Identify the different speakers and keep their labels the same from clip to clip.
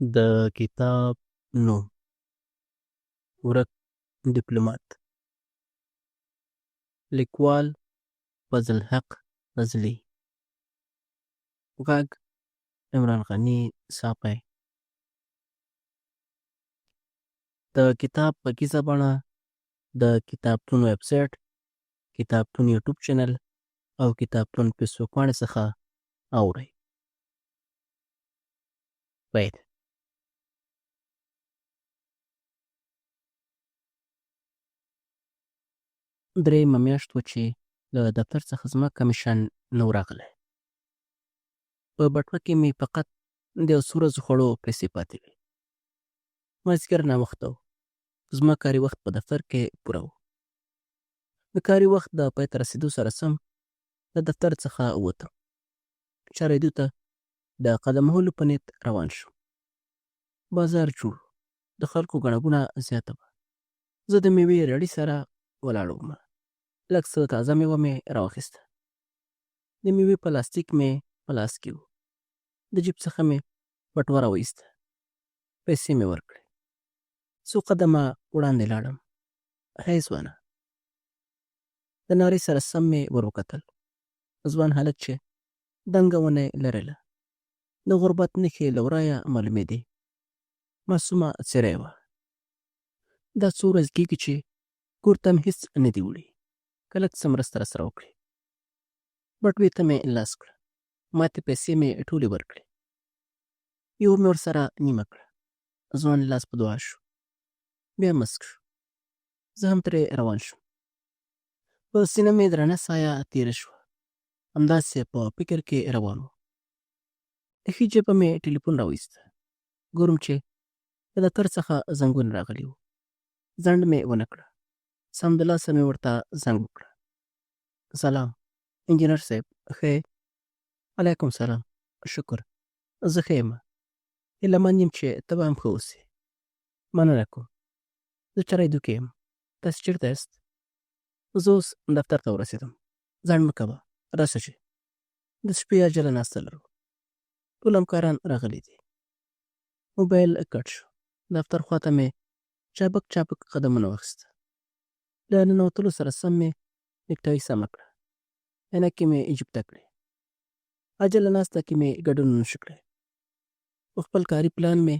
Speaker 1: د کتاب نوم: ورک ډیپلومات. لیکوال: فضل حق فضلي. غږ: عمران غني ساپی. د کتاب غږیزه بڼه د کتابتون ویب سایټ، کتابتون یوټیوب چینل او کتابتون فیسبوک پاڼې څخه اورئ. پیل. درېیمه میاشت وه چې له دفتر څخه زما کمیشن نه و راغلی. په بټوه کې مې فقط د یو څو ورځو خوړو پیسې پاتې وې. مازدیګر ناوخته و. زما کاري وخت په دفتر کې پوره و. د کاري وخت د پای ته رسېدو سره سم له دفتر څخه ووتم. چارایدو ته د قدم وهلو په نیت روان شوم. بازار جوړ و. د خلکو ګڼه ګوڼه زیاته وه. زه د مېوې رړي سره ولاړ وم. لږ څه تازه مېوه مې راواخیسته. د مېوې پلاستیک مې په لاس کې و. د جیب څخه مې بټوه راوایسته. پیسې مې ورکړې. څو قدمه وړاندې لاړم. هی ځوانه! د نارې سره سم مې ور وکتل. ځوان هلک چې دنګه ونه یې لرله. د غربت نښې له ورایه معلومېدې. معصومه څېره یې وه. دا څو ورځې کېږي چې کور ته مې هېڅ نه دي وړي. که لږ څه مرسته راسره وکړې. بټوې ته مې لاس کړ. ماتې پیسې مې ټولې ورکړې. یوه مې ورسره نیمه کړه. ځوان لاس په دعا شو. بیا مسک شو. زه هم ترې روان شوم. په سینه مې درنه سایه تېره شوه. همداسې په فکر کې روان وم. له ښي جېبه مې ټیلیفون راوایسته. ګورم چې له دفتر څخه زنګونه راغلي وو. ځنډ مې ونه کړه. سمدلاسه مې ورته زنګ وکړه. سلام انجینر صاحب ښه یې؟ علیکم سلام شکر زه ښه یم. هیله من یم چې ته به هم ښه اوسې. مننه کوم. زه چرایدو کې یم. تاسې چېرته یاست؟ زه اوس دفتر ته ورسېدم. ځنډ مه کوه راشه چې د شپې عاجله ناسته لرو. ټول همکاران راغلي دي. موبایل کټ شو. دفتر خواته مې چابک چابک قدمونه واخیسته. له ننوتلو سره سم مې نیکټایي سمه کړه. عینکې مې جیب ته کړې. عاجله ناسته کې مې ګډون ونه شو کړای. خو خپل کاري پلان مې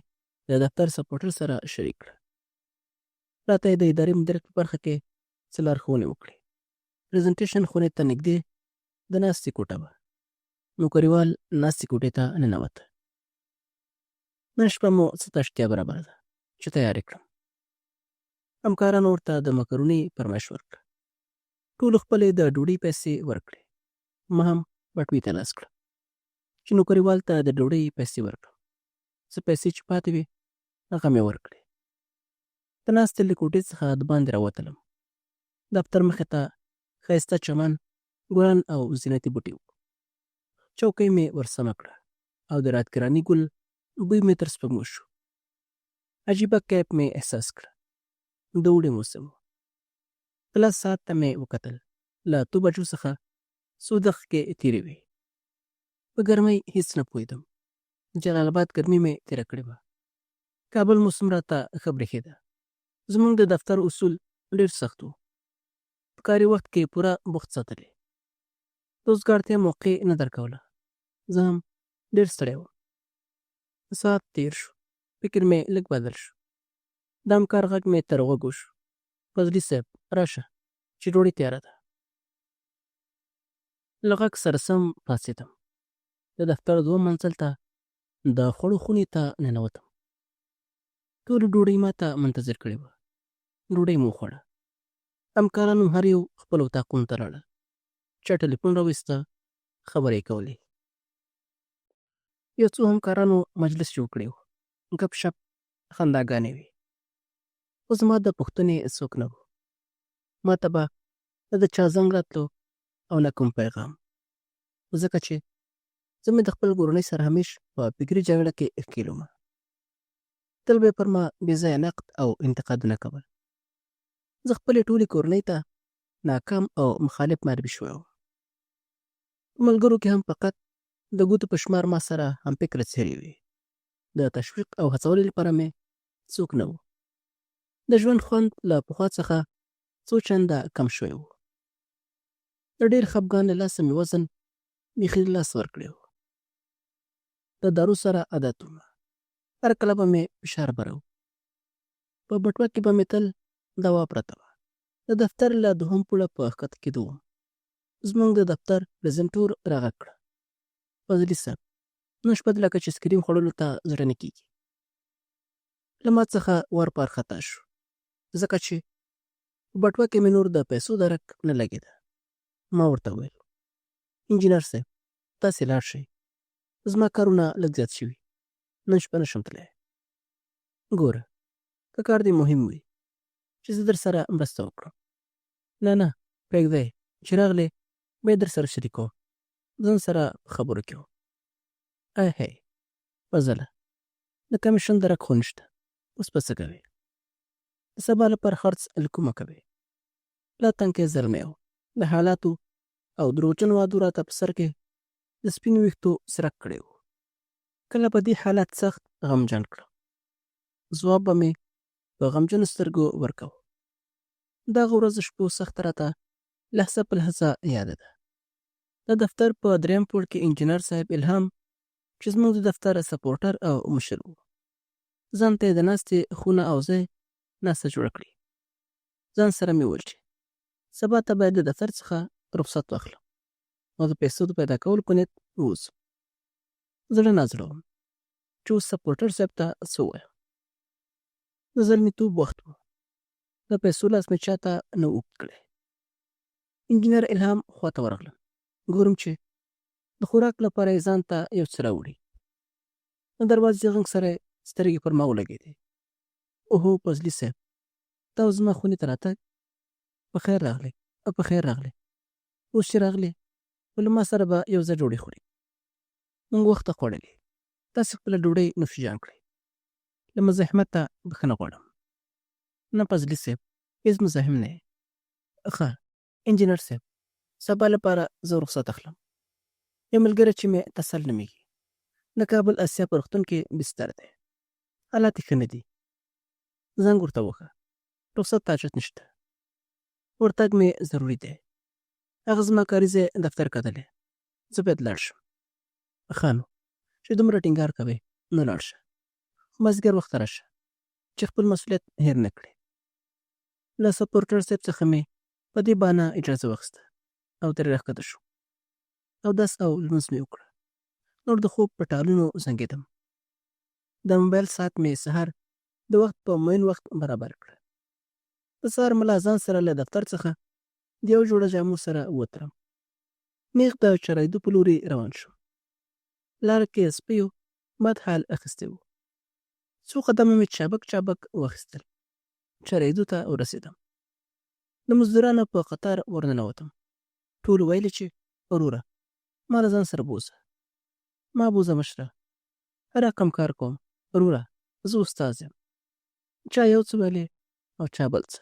Speaker 1: له دفتر سپورټر سره شریک کړ. راته یې د اداري مدیریت په برخه کې څه لارښوونې وکړې. پرزنټیشن خونې ته نږدې د ناستې کوټه وه. نوکریوال ناستې کوټې ته ننوته. نن شپه مو څه ته اړتیا برابره ده چې تیار یې کړم. همکارانو ورته د مکروني فرمایش ورکړ. ټولو خپلې د ډوډۍ پیسې ورکړې. ما هم بټوې ته لاس کړ چې نوکریوال ته د ډوډۍ پیسې ورکړم. څه پیسې چې پاتې وې هغه مې ورکړې. د ناستې له کوټې څخه دباندې راوتلم. دفتر مخې ته ښایسته چمن، ګلان او زینتي بوټي وو. چوکۍ مې ورسمه کړه او د راتګراني ګل بوی مې تر سپږمو شو. عجیبه کیف مې احساس کړ. د اوړي موسم و. د لاس ساعت ته مې وکتل، له اتو بجو څخه څو دقیقې تېرې وې. په ګرمۍ هېڅ نه پوهېدم. د جلال اباد ګرمي مې تېره کړې وه. کابل موسم راته ښه برېښېده. زموږ د دفتر اصول ډېر سخت وو. په کاري وخت کې یې پوره بوخت ساتلې. د وزګارتیا موقع نه درکوله. زه هم ډېر ستړی وم. ساعت تېر شو. فکر مې لږ بدل شو. د همکار غږ مې تر غوږو شو. فضلي صاحب راشه چې ډوډۍ تیاره ده. له غږ سره سم پاڅېدم. د دفتر دوهم منزل ته د خوړو خونې ته ننوتم. ټولو ډوډۍ ماته منتظر کړې وه. ډوډۍ مو وخوړه. همکارانو هر یو خپلو اتاقونو ته لاړل. چا ټلیفون راوایسته، خبرې یې کولې. یو څو همکارانو مجلس جوړ کړی و. ګپ شپ، خنداګانې وې. خو زما د پوښتنې څوک نه و. ما ته به نه د چا زنګ راتلو او نه کوم پیغام. خو ځکه چې زه مې د خپل کورنۍ سره همیش په فکري جګړه کې ښکېل وم. تل به یې پر ما بې ځایه نقد او انتقادونه کول. زه خپلې ټولې کورنۍ ته ناکام او مخالف معرفي شوی وم. په ملګرو کې هم فقط د ګوتو په شمار ما سره همفکره څېرې وې. د تشویق او هڅولو لپاره مې څوک نه و. د ژوند خوند له پخوا څخه څو چنده کم شوی و. د ډېر خپګان له لاسه مې وزن بیخي له لاسه ورکړی و. د دارو سره عادت وم. هر کله به مې فشار بره و. په بټوه کې به مې تل دوا پرته وه. د دفتر له دوهم پوړه په ښکته کېدو وم. زموږ د دفتر پرزنټور راغږ کړه. فضلي صاحب، نن شپه دې لکه چې سکریم خوړلو ته زړه نه کېږي. له ما څخه وار په وارخطا شو، ځکه چې په بټوه کې مې نور د پیسو درک نه لګېده. ما ورته وویل، انجینر صاحب، تاسې لاړ شئ، زما کارونه لږ زیات شوي، نن شپه نه شم تللی. ګوره، که کار دې مهم وي، چې زه درسره مرسته وکړم. نه نه، پرېږده یې، چې راغلې بیا یې درسره شریکوم. ځان سره په خبرو کې وم. ای هی، فضله، د کمېشن درک خو نشته، اوس به څه کوې؟ د سبا لپاره خرڅ له کومه کوې؟ لا تنکی زلمی وم، د حالاتو او دروغجنو وعدو راته په سر کې د سپینو ویښتو څرک کړی و. کله به دې حالت سخت غمجن کړم، ځواب به مې په غمجنو سترګو ورکاوه. دغه ورځ د شپو سخته راته لحظه په لحظه یاده ده. د دفتر په دریم پوړ کې انجینر صاحب الهام چې زموږ د دفتر سپورټر او مشر و، ځان ته یې د ناستې خونه او ځای ناسته جوړه کړې. ځان سره مې وویل چې سبا ته باید د دفتر څخه رخصت واخلم او د پیسو د پیدا کولو په نیت ووځم. زړه نازړه وم چې اوس سپورټر صاحب ته څه ووایم. د زلمیتوب وخت و، د پیسو لاس مې چاته نه و اوږد کړی. انجینر الهام خواته ورغلم، ګورم چې د خوراک لپاره یې ځان ته یو څه راوړي. د دروازې غږ سره یې سترګې پر ما ولګېدې. اوهو فضلي صاحب، تا اوس زما خونې ته راتګ؟ په خیر راغلې او په خیر راغلې. اوس چې راغلې نو له ما سره به یو ځای ډوډۍ خورې. موږ وخته خوړلې، تاسې خپله ډوډۍ نوش جان کړئ. له مزاحمته بښنه غواړم. نه فضلي صاحب، هېڅ مزاحم نه یې. ښه انجینر صاحب، سبا لپاره زه رخصت اخلم. یو ملګری چې مې تسل نومېږي، د کابل اسیا په روغتون کې بستر دی. حالات یې ښه نه دي. زنګ ورته ووهه. رخصت ته حاجت نشته. ورتګ مې ضروري دی. هغه زما کاري ځای دفتر کتلی. زه باید لاړ شم. ښه نو، چې دومره ټینګار کوې، نو لاړ شه. خو مازدیګر وخته راشه، چې خپل مسؤلیت هېر نه کړې. له سپورټر صاحب څخه مې په دې بهانه اجازه واخیسته او ترې راښکته شوم. اودس او لمونځ مې وکړ. نور د خوب په ټالونو زنګېدم. د موبایل ساعت مې سهار د وخت په معین وخت برابر کړ. د سهار ملا ځان سره له دفتر څخه د یو جوړه جامو سره ووتلم. نېغ د چرایدو په لوري روان شوم. لاره کې سپیو بد حال اخیستی و. څو قدمه مې چابک چابک واخیستل. چرایدو ته ورسېدم. د مزدورانو په قطار ورننوتم. ټولو ویل چې وروره ما له ځان سره بوځه. ما بوځه مشره. ښه رقم کار کوم وروره زه استاد یم. چا یو څه ویلې او چا بل څه.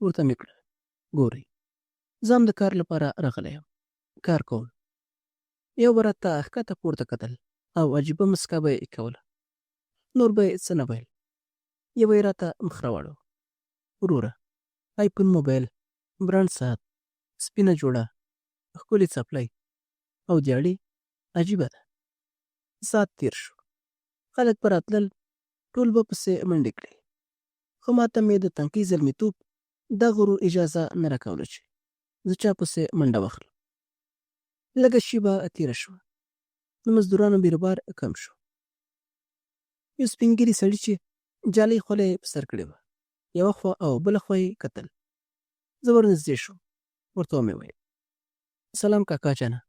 Speaker 1: ورته مې کړه ګورئ زه هم د کار لپاره راغلی یم. کار کوم. یو به راته ښکته پورته کتل او عجیبه مسکا به یې کوله. نور به یې څه نه ویل. یوه یې راته مخ راواړاوه. وروره آیفون موبایل، برانډ ساعت، سپینه جوړه، ښکلې څپلۍ او دیاړي عجیبه ده. ساعت تېر شو. خلک به راتلل، ټول به پسې منډې کړې. خو ماته مې د تنکي زلمیتوب دا غرور اجازه نه راکوله چې زه چا پسې منډه واخلم. لږه شېبه تېره شوه، د مزدورانو بیروبار کم شو. یو سپین ږیري سړي چې جالۍ خولۍ یې په سر کړې وه، یوه خوا او بله خوا یې کتل. زه ورنږدې شوم، ورته ومې ویل، سلام کاکا جانه،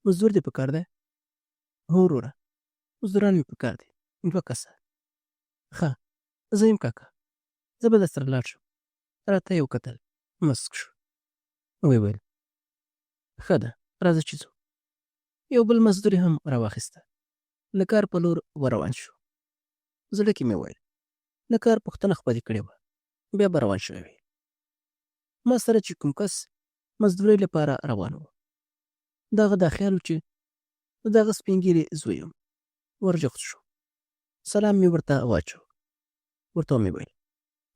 Speaker 1: مزدور دې په کار دی؟ هو وروره، مزدوران مې په کار دي، دوه کسه. ښه، زه یم کاکا، زه به درسره لاړ شم. راته یې وکتل، مسک شو، ویې ویل، ښه ده، راځه چې ځو. یو بل مزدور یې هم راواخیسته، د کار په لور ورروان شو. زړه کې مې ویل، د کار پوښتنه خو به دې کړې وه، بیا به روان شوی وې. ما سره چې کوم کس مزدورۍ لپاره روان و، د هغه دا خیال و چې زه د هغه سپین ږیري زوی یم. ورجوخت شو. سلام مې ورته واچو. ورته ومې ویل،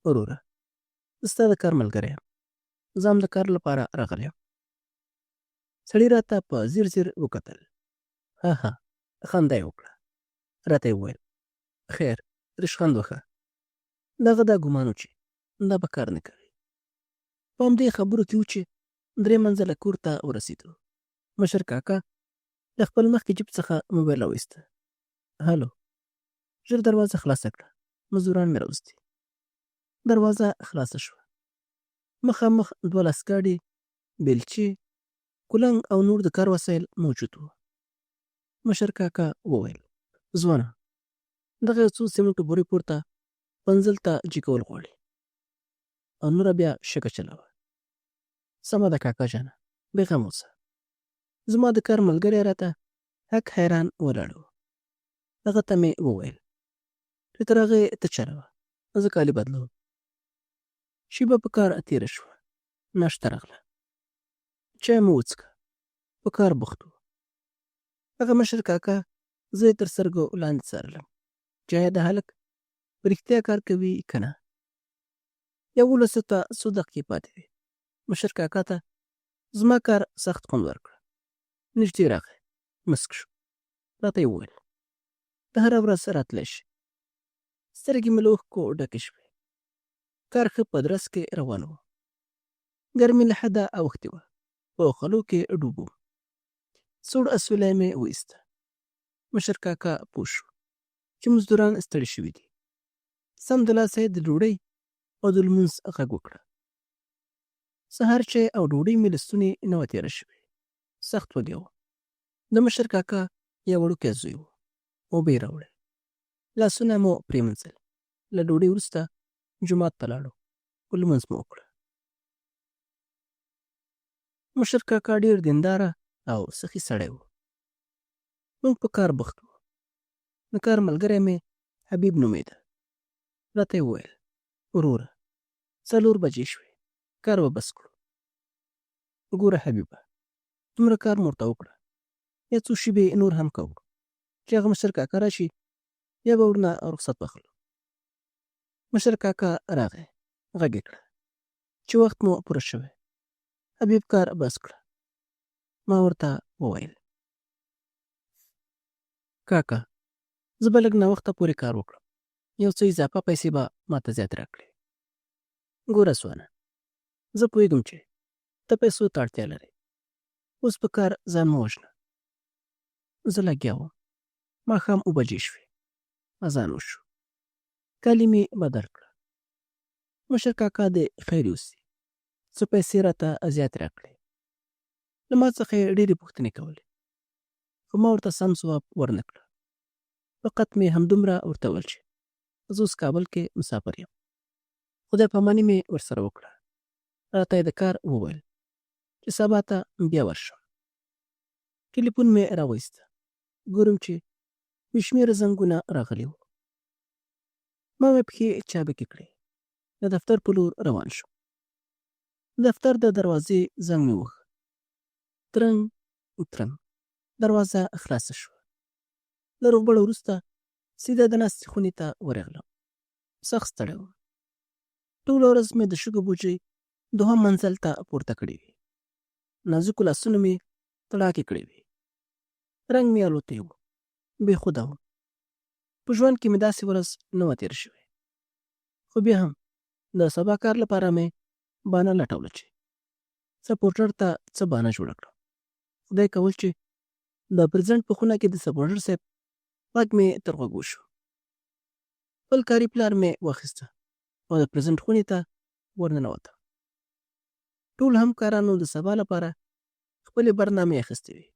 Speaker 1: وروره زه ستا د کار ملګری یم. زه هم د کار لپاره راغلی یم. سړي راته په ځیر ځیر وکتل. ها ها خندا یې وکړه. راته یې وویل، خیر ریشخند وښه. د هغه دا ګومان و چې دا به کار نه کوي. په همدې خبرو کې و چې درې منزله کور ته ورسېدو. مشر کاکا له خپل مخکې جیب څخه موبایل راوایسته. هلو، ژر دروازه خلاصه کړه، مزدوران مې راوستي. دروازه خلاصه شوه. مخامخ دوه لاسګاډي، بیلچې، کلنګ او نور د کار وسایل موجود وو. مشر کاکا وویل، ځوانه، دغه یو څو سیمنټو بورې پورته پنځل ته جګول غواړي او نوره بیا شګه چلوه. سمه ده کاکا جانه، بېغمه اوسه. زما د کار ملګری راته هک حیران ولاړ و. هغه ته مې وویل چې تر هغې ته چلوه، زه کالي بدلوم. شیبه په کار تېره شوه، ناشته راغله. چای مو وڅکه، په کار بوخت وو. هغه مشر کاکا زه یې تر سترګو لاندې څارلم چې ایا دا هلک په رښتیا کار کوي که نه. یوولسو ته څو دقیقې پاتې وې. مشر کاکا ته زما کار سخت خوند ورکړ. نږدې راغی، مسک شو. راته یې وویل، ته هره ورځ راتلی شې. سترګې مې له اوښکو ډکې شوې. کار ښه په درز کې روان و. ګرمي له حده اوښتې وه. په خولو کې ډوب وم. سوړ اسویلی مې وایسته. مشر کاکا پوه شو چې مزدوران ستړي شوي دي. سمدلاسه یې د ډوډۍ او د لمونځ غږ وکړ. سهار چای او ډوډۍ مې له ستوني نه وه تېره شوې. سخت وږی وم. د مشر کاکا یو وړوکی زوی و. اوبه یې راوړې. لاسونه مو پرېمنځل. له ډوډۍ وروسته جومات ته لاړو او لمونځ مو وکړ. مشر کاکا ډېر دینداره او سخي سړی و. موږ په کار بوخت وو. د کار ملګری مې حبیب نومېده. راته یې وویل، وروره څلور بجې شوې، کار به بس کړو. ګوره حبیبه، دومره کار مو ورته وکړه، یا څو شېبې نور هم کوو، چې هغه مشر کاکا راشي بیا به ورنه رخصت واخلو. مشر کاکا راغی، غږ یې کړه چې وخت مو پوره شوی، حبیب کار بس کړه. ما ورته وویل، کاکا زه به لږ ناوخته پورې کار وکړم، یو څه اضافه پیسې به ماته زیات راکړې. ګوره ځوانه، زه پوهېږم چې ته پیسو ته اړتیا لرې، اوس په کار ځان مه وژنه. زه لګیا وم. ماښام اوه بجې شوې، اذان وشو. کالي مې بدل کړه. مشر کاکا دې خیر یوسي، څه پیسې راته زیاتې راکړې. له ما څخه یې ډېرې پوښتنې کولې، خو ما ورته سم ځواب ورنه کړ. فقط مې همدومره ورته وویل چې زه اوس کابل کې مسافر یم. خدای پاماني مې ورسره وکړه. راته یې د کار وویل چې سبا ته بیا ورشم. ټیلیفون مې راوایسته، ګورم چې بې شمېره زنګونه راغلي وو. ما مې پښې چابکې کړې، د دفتر په لور روان شوم. د دفتر د دروازې زنګ مې وواهه. ترنګ ترنګ دروازه خلاصه شوه. له روغبړه وروسته سیده د ناستې خونې ته ورغلم. سخت ستړی وم. ټوله ورځ مې د شګو بوجۍ دوهم منزل ته پورته کړې وې. نازکو لاسونو مې تړاکې کړې وې. رنګ مې الوتی و. بې خوده وم. په ژوند کې مې داسې ورځ نه وه تېره شوې. خو بیا هم د سبا کار لپاره مې بانه لټوله چې سپورټر ته څه بانه جوړه کړم. خدای کول چې د پرزیډنټ په خونه کې د سپورټر صاحب غږ مې تر غوږو شو. خپل کاري پلار مې واخیسته او د پرزیډنټ خونې ته ورننوتم. ټولو همکارانو د سبا لپاره خپلې برنامې اخیستې وې.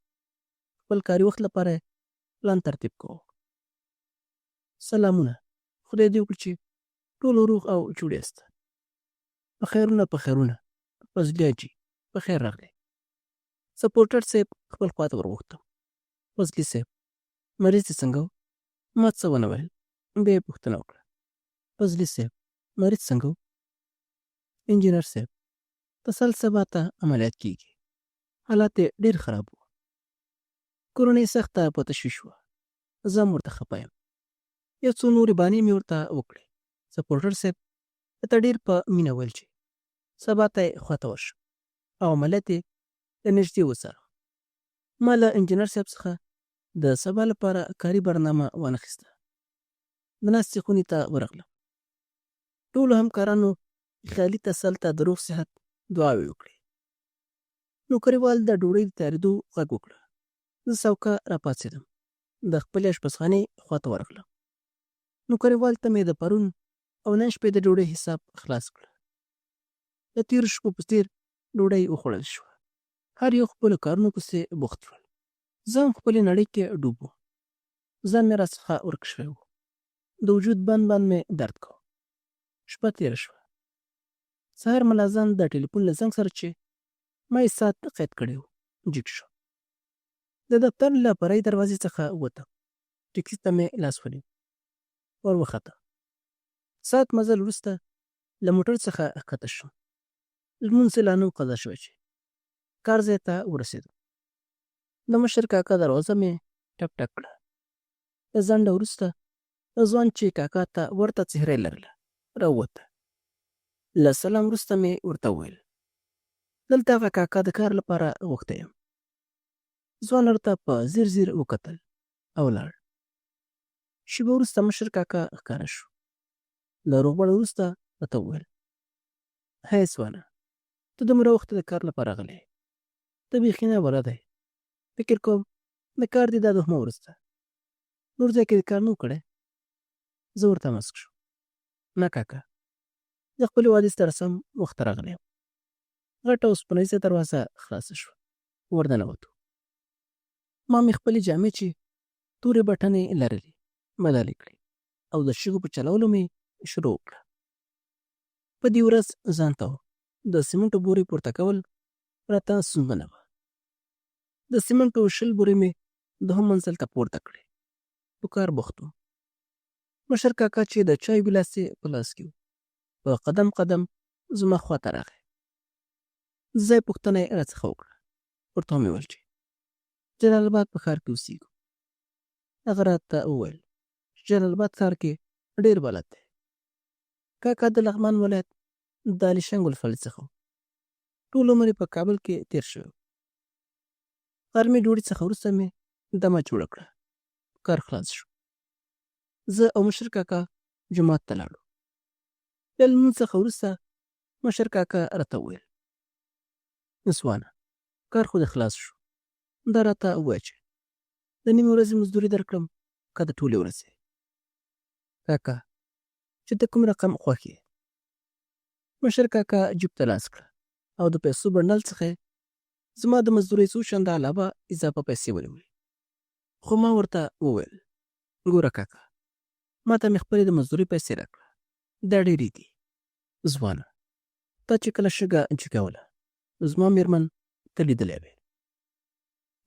Speaker 1: خپل کاري وخت لپاره یې پلان ترتیب کاوه. سلامونه، خدای دې وکړي چې ټول روغ او جوړ یاست. په خیرونه په خیرونه، فضلي حاجي په خیر راغلې. سپورټر صیب خپل خواته ورغوښتم. فضلي صیب، مریض دې څنګه و؟ ما څه ونه ویل، بیا یې پوښتنه وکړه، فضلي صیب، مریض څنګه و؟ انجینر صیب، تسل سبا ته عملیات کیږي. حالات یې ډېر خراب وو. کورنۍ سخته په تشویش وه. زه هم ورته خپه یم. یو څو نورې بانې مې ورته وکړې. سپورټر صاحب راته ډېر په مینه ویل چې سبا ته یې خواته ورشم او عملیات یې له نږدې وڅارم. ما له انجنیر صاحب څخه د سبا لپاره کاري برنامه وانخیسته. د ناستې خونې ته ورغلم. ټولو همکارانو خیالي تسل ته د روغ صحت دعاوې وکړې. نوکریوال د ډوډۍ د تیارېدو غږ وکړ. زه سوکه راپاڅېدم. د خپلې اشپزخانې خواته ورغلم. نوکریوال ته مې د پرون او نن شپې د ډوډۍ حساب خلاص کړ. د تېرو شپو په څېر ډوډۍ وخوړل شوه. هر یو خپلو کارونو پسې بوخت شول. زه هم خپلې نړۍ کې ډوب وم. ځان مې راڅخه ورک شوی و. د وجود بند بند مې درد کاوه. شپه تېره شوه. سهار ملازان د ټلیفون له زنګ سره چې ما یې ساعت قید کړی و، جګ شو. د دفتر له فرعي دروازې څخه ووتم. ټکسي ته مې لاس ونیو. ور وختم. ساعت مزل وروسته له موټر څخه ښکته شوم. لمونځ لا نه و قضا شوی چې کار ځای ته ورسېدم. د مشر کاکا دروازه مې ټک ټک کړه. له ځنډه وروسته یو ځوان چې کاکا ته ورته څهره یې لرله راووت. له سلام وروسته مې ورته وویل، دلته هغه کاکا د کار لپاره غوښتی یم. ځوان راته په ځیر ځیر وکتل او لاړ. شېبه وروسته مشر کاکا ښکاره شو. له روغبړ وروسته راته وویل، هی ځوانه، ته دومره وخته د کار لپاره راغلی یې، ته بیخي نه بلد یې، فکر کوم د کار دې دا دوهمه ورځ ده، نور ځای کې دې کار نه و کړی؟ زه ورته مسک شوم، نه کاکا، د خپلې وعدې سره سم وخته راغلی یم. غټه اوسپنیزه دروازه خلاصه شوه، ورننوتو. ما مې خپلې جامې چې تورې بټنې یې لرلې، بدلې کړې او د شګو په چلولو مې شروع وکړه. په دې ورځ ځان ته وم، د سیمنټو بورې پورته کول راته ستونزمنه وه. د سیمنټو 20 بورې مې دوهم منزل ته پورته کړې. په کار بوخت وم. مشر کاکا چې د چایو ګیلاس یې په لاس کې و، په قدم قدم زما خواته راغی. د ځای پوښتنه یې راڅخه وکړه. ورته ومې ویل چې جلال اباد په ښار کې اوسېږو. هغه راته وویل چې جلال اباد ښار کې ډېر بلد دی. کاکا د لغمان ولایت د علیشنګ ولسوالۍ څخه و. ټول عمر یې په کابل کې تېر شوی و. غرمې ډوډۍ څخه وروسته مې دمه جوړه کړه. کار خلاص شو. زه او مشر کاکا جومات ته لاړو. له لمونځ څخه وروسته مشر کاکا راته وویل، ځوانه کار خو دې خلاص شو، دا راته ووایه چې د نیمې ورځې مزدوري درکړم که د ټولې ورځې؟ کاکا چې ته کوم رقم خوښ یې. مشر کاکا جیب ته لاس کړه او د پیسو بنډل څخه یې زما د مزدورۍ څو چنده علاوه اضافه پیسې ونیولې. خو ما ورته وویل، ګوره کاکا، ما ته مې خپلې د مزدورۍ پیسې راکړه، دا ډېرې دي. ځوانه، تا چې کله شګه جګوله، نو زما مېرمن ته لیدلی وې،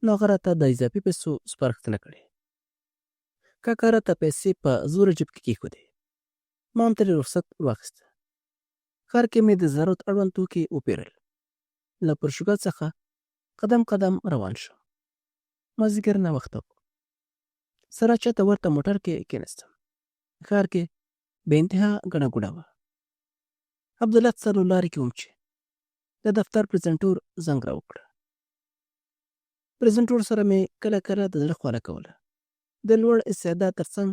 Speaker 1: نو هغه راته د اضافي پیسو سپارښتنه کړې. کاکا راته پیسې په زوره جیب کې کېښودې. ما هم ترې رخصت واخیسته. ښار کې مې د ضرورت اړوند توکي وپېرل. له پرشوګاه څخه قدم قدم روان شوم. مازدیګر ناوخته و. سراچه ته ورته موټر کې کېناستم. ښار کې بې انتها ګڼه ګوڼه وه. عبدالله څلور لارې کې وم چې د دفتر پرزنټور زنګ راوکړ. پرزنټور سره مې کله کله د زړه خواله کوله. د لوړ استعداد تر څنګ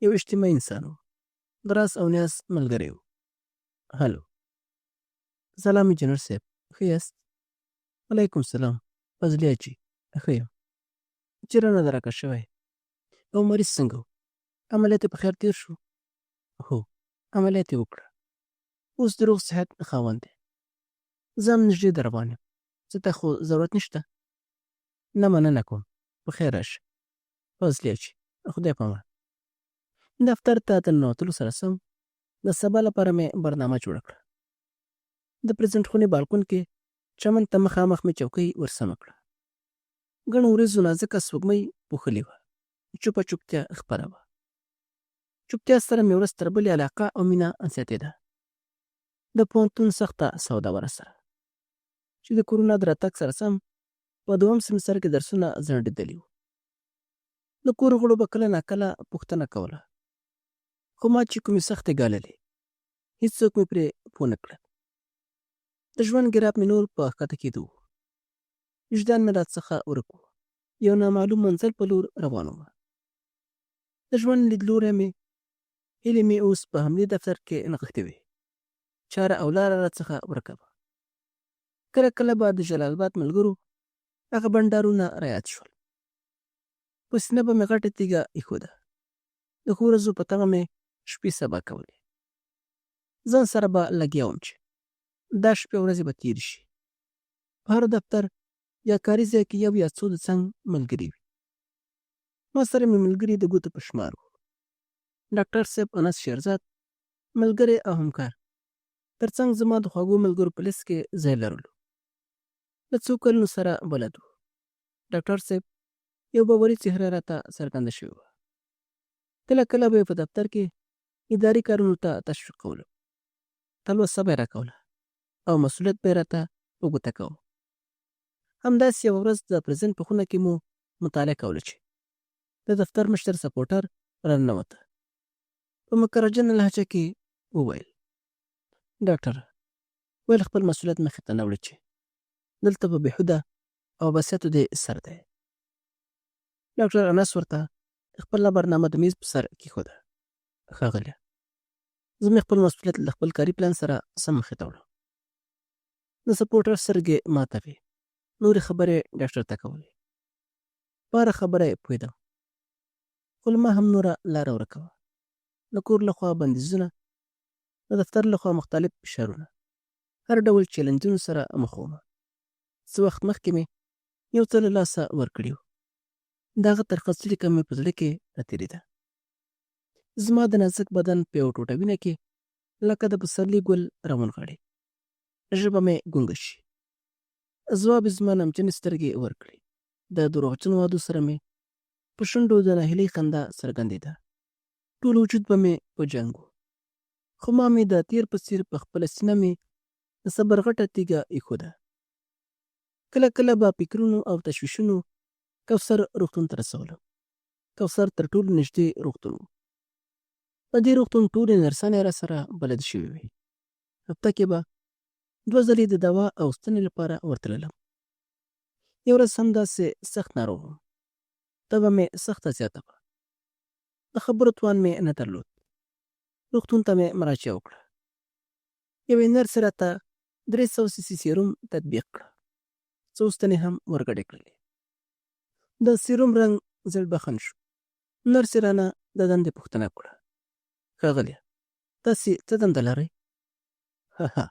Speaker 1: یو اجتماعي انسان و. د راز او نیاز ملګری و. هلو. سلام انجنیر صاحب، ښه یاست؟ علیکم سلام فضلي حاجي، ښه یم. چېرې نه درکه شوی؟ او مریض څنګه و؟ عملیات یې په خیر تېر شو؟ هو، عملیات یې وکړه. اوس د روغ صحت خاوند دی. زه هم نږدې در روان یم. څه ته خو ضرورت نشته؟ نه مننه کوم، په خیر راشه. فضلي حاجي، خدای په امان. دفتر ته د ننوتلو سره سم د سبا لپاره مې برنامه جوړه کړه. د پرزنټ خونې بالکون کې چمن ته مخامخ مې چوکۍ ورسمه کړه. ګڼو ورېځو نازکه سپوږمۍ پوښلې وه. چوپه چوپتیا خپره وه. چوپتیا سره مې ورځ تر بلې علاقه او مینه زیاتېده. د پوهنتون سخته سودا وه راسره چې د کورونا د راتګ سره سم په دوهم سمستر کې درسونه ځنډېدلي وو. د کور غړو به کله ناکله پوښتنه کوله. خو ما چې کومې سختې ګاللې، هیڅوک مې پرې پوه نه کړل. د ژوند ګراف مې نور په ښکته کېدو و. وجدان مې راڅخه ورک و. یو نامعلوم منزل په لور روان وم. د ژوند لیدلوری مې، هیلې مې اوس په همدې دفتر کې نغښتې وې. چاره او لاره راڅخه ورکه وه. کله کله به د جلال اباد ملګرو هغه بنډارونه رایاد شول. په سینه به مې غټه تیږه ایښوده. د ښو ورځو په تمه مې شپې سبا کولې. ځان سره به لګیا وم چې دا شپې ورځې به تېرې شي. په هر دفتر یا کاري ځای کې یو یا څو د څنګ ملګري وي. ما سره مې ملګري د ګوتو په شمار وو. ډاکټر صاحب انس شېرزاد ملګری او همکار تر څنګ زما د خواږو ملګرو په لست کې ځای لرلو. له څو کلونو سره بلد وو. ډاکټر صاحب یو باوري څهره راته څرګنده شوې وه. کله کله به یې په دفتر کې اداري کارونو ته تشویقولم. تلوسه به یې راکوله او مسؤلیت به یې راته په ګوته کاوه. همداسې یوه ورځ د پرزېنټ په خونه کې مو مطالعه کوله چې د دفتر مشر سپورټر راننوته. په مکرجنه لهجه کې وویل، ډاکټره! ویل خپل مسؤلیت مخې ته نه وړې چې دلته په بېحده او عبثیاتو دې سر دی. ډاکټر انس ورته خپله برنامه د میز په سر کېښوده. ښاغلیه! زه مې خپل مسؤلیت له خپل کاري پلان سره سم مخې ته وړم. د سپورټر سترګې ماته وې، نورې خبرې ډاکټر ته کولې. په هره خبره یې پوهېدم، خو له ما هم نوره لاره ورکه وه. د کور له خوا بندیزونه، د دفتر له خوا مختلف فشارونه، هر ډول چیلنجونو سره مخ وم. څه وخت مخکې مې یو څه له لاسه ورکړي وو. د هغه ترخه څړیکه مې په زړه کې راتېرېده. زما د نازک بدن په یوه ټوټه وینه کې لکه د پسرلي ګل راونغاړي. ژبه مې ګونګه شي. ځواب یې زما نمجنې سترګې ورکړي. د دروغجنو وعدو سره مې په شونډو د ناهیلۍ خندا څرګندېده. ټول وجود به مې په جنګ و. خو ما مې د تېر په څېر په خپله سینه مې د صبر غټه تیږه ایښوده. کله کله به فکرونو او تشویشونو کوثر روغتون ته رسولم. کوثر تر ټولو نږدې روغتون و. د دې روغتون ټولې نرسانې راسره بلدې شوې وې. هفته کې به دوه ځلې د دوا او ستنې لپاره ورتللم. یوه ورځ همداسې سخت ناروغ وم. تبه مې سخته زیاته وه. د خبرو توان مې نه درلود. روغتون ته مې مراجعه وکړه. یوې نرسې راته 300 سي سي سیروم تطبیق کړه. څو ستنې هم ورګډې کړلې. د سیروم رنګ زیړ بخن شو. نرسې رانه د دندې پوښتنه وکړه. ښاغلیه! تاسې څه دنده لرئ؟ هه هه!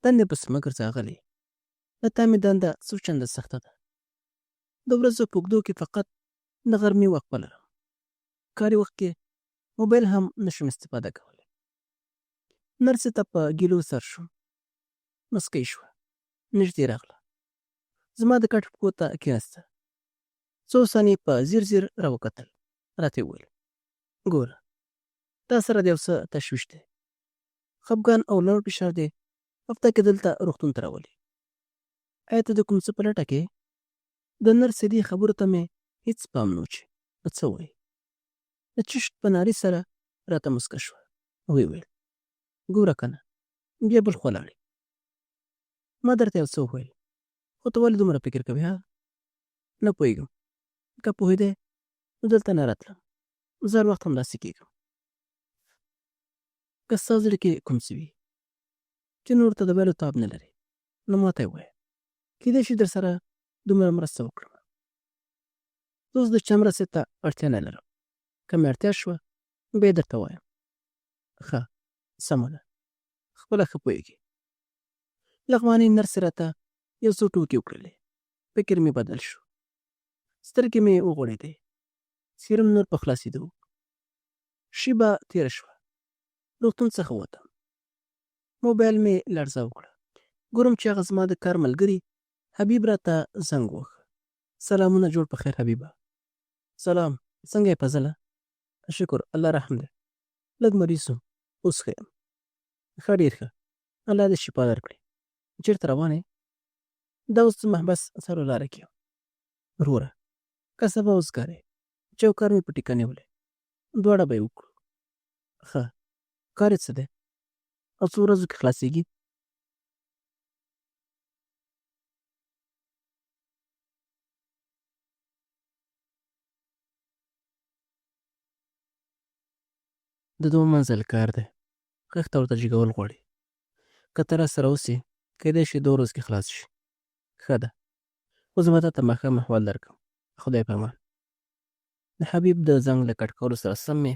Speaker 1: دندې پسې مه ګرځه اغلې! له تا مې دنده څو چنده سخته ده. د ورځو په اوږدو کې فقط د غرمې وقفه لرم. کاري وخت کې موبایل هم نشم استفاده کولی. نرسې ته په ګیلو سر شوم. مسکۍ شوه. نږدې راغله. زما د کټ پښو ته کېناسته. څو ثانیې په ځیر ځیر راوکتل. راته یې وویل، ګوره! تا سره د یو څه تشویش دی. خپګان او لوړ فشار دې هفته کې دلته روغتون ته راولي. ایا ته د کوم څه په لټه کې یې؟ د نرسې دې خبرو ته مې هېڅ پام نه و چې څه وایي. د چشت په ناري سره راته موسکه شوه. ویې ویل، ګوره کنه، بیا بل خوا لاړې. ما درته یو څه وویل، خو ته ولې دومره فکر کوې ها؟ نه پوهېږم. که پوهېدی نو دلته نه راتلم. زه هر وخت همداسې کېږم. که ستا زړه کې کوم څه وي چې نورو ته د ویلو تاب نه لرې، نو ماته یې ووایه. کېدای شي درسره دومره مرسته وکړم. زه اوس د چا مرستې ته اړتیا نه لرم. که مې اړتیا شوه، بیا یې درته وایم. ښه، سمه ده. خپله ښه پوهېږې. لغمانۍ نرسې راته یو څو ټوکې وکړلې. فکر مې بدل شو. سترګې مې وغوړېدې. سیروم نور په خلاصېدو و. شېبه تېره شوه. روغتون څخه ووتم. موبایل مې لړزه وکړه. ګورم چې هغه زما د کار ملګري حبیب راته زنګ وواهه. سلامونه جوړ په خیر حبیبه. سلام، څنګه یې فضله؟ شکر الله رحم دی. لږ مریض وم، اوس ښه یم. ښه ډېر ښه، الله دې شفا درکړي. چېرته روان یې؟ دا اوس د محبس څلور لاره کې یم. وروره، که سبا وزګار یې، چې یو کار مې په ټیکه نیولی، دواړه به یې وکړو. ښه، کار یې څه دی؟ او څو ورځو کې خلاصیږي؟ د دوه منزل کار دی، خښته ورته جګول غواړي. که ته راسره اوسې، کېدای شي دوه ورځو کې خلاص شي. ښه ده، خو زه به تاته ماښام احوال درکړم. خدای په امان. د حبیب د زنګ له کټ کولو سره سم مې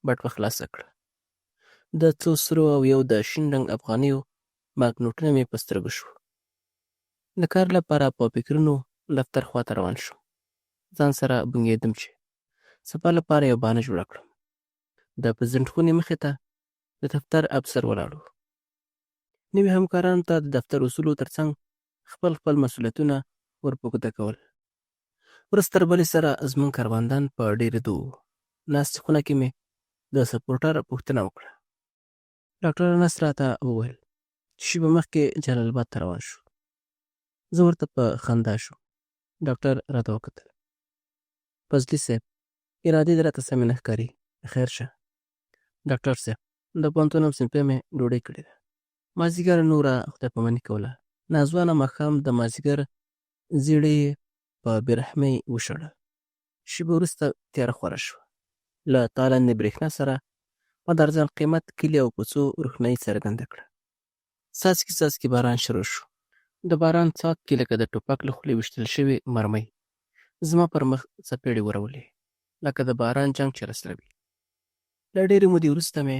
Speaker 1: بټوه خلاصه کړه. د څو سرو او یو د شین رنګ افغانیو بانکنوټونه مې په سترګو شو. د کار لپاره په فکرونو دفتر خواته روان شوم. ځان سره بونګېدم چې سبا لپاره یوه بهانه جوړه کړم. د پرزیدنټ خونې مخې ته د دفتر افسر ولاړ و. نوي همکارانو ته د دفتر اصولو ترڅنګ خپل خپل مسوولیتونه ور په ګوته کول. ورځ تر بلې سره زموږ کارمندان په ډېرېدو وو. ناستې خونه کې مې د سپورټر پوښتنه وکړه. ډاکټر انس راته وویل چې شېبه مخکې جلال اباد ته روان شو. زه ورته په خندا شوم. ډاکټر راته وکتل. فضلي صیب ارادې دې راته سمې نه ښکاري، خیر شه. ډاکټر صیب د پوهنتون همصنفي مې ډوډۍ کړې ده. مازدیګر نوره خدای پاماني کوله. ناځوانه ماښام د مازدیګر زیړی یې په بې رحمۍ وشړل. شېبه وروسته تیاره خوره شوه. له تالندې برېښنا سره ما د ارزان قیمت کلي او کوڅو روښنايي څرګنده کړه. څاڅکي څاڅکي باران شروع شو. د باران څاڅکي لکه د ټوپک له خولې ویشتل شوې مرمۍ زما پر مخ څپېړې ورولې، لکه د باران جنګ چې راسره وي. له ډېرې مودې وروسته مې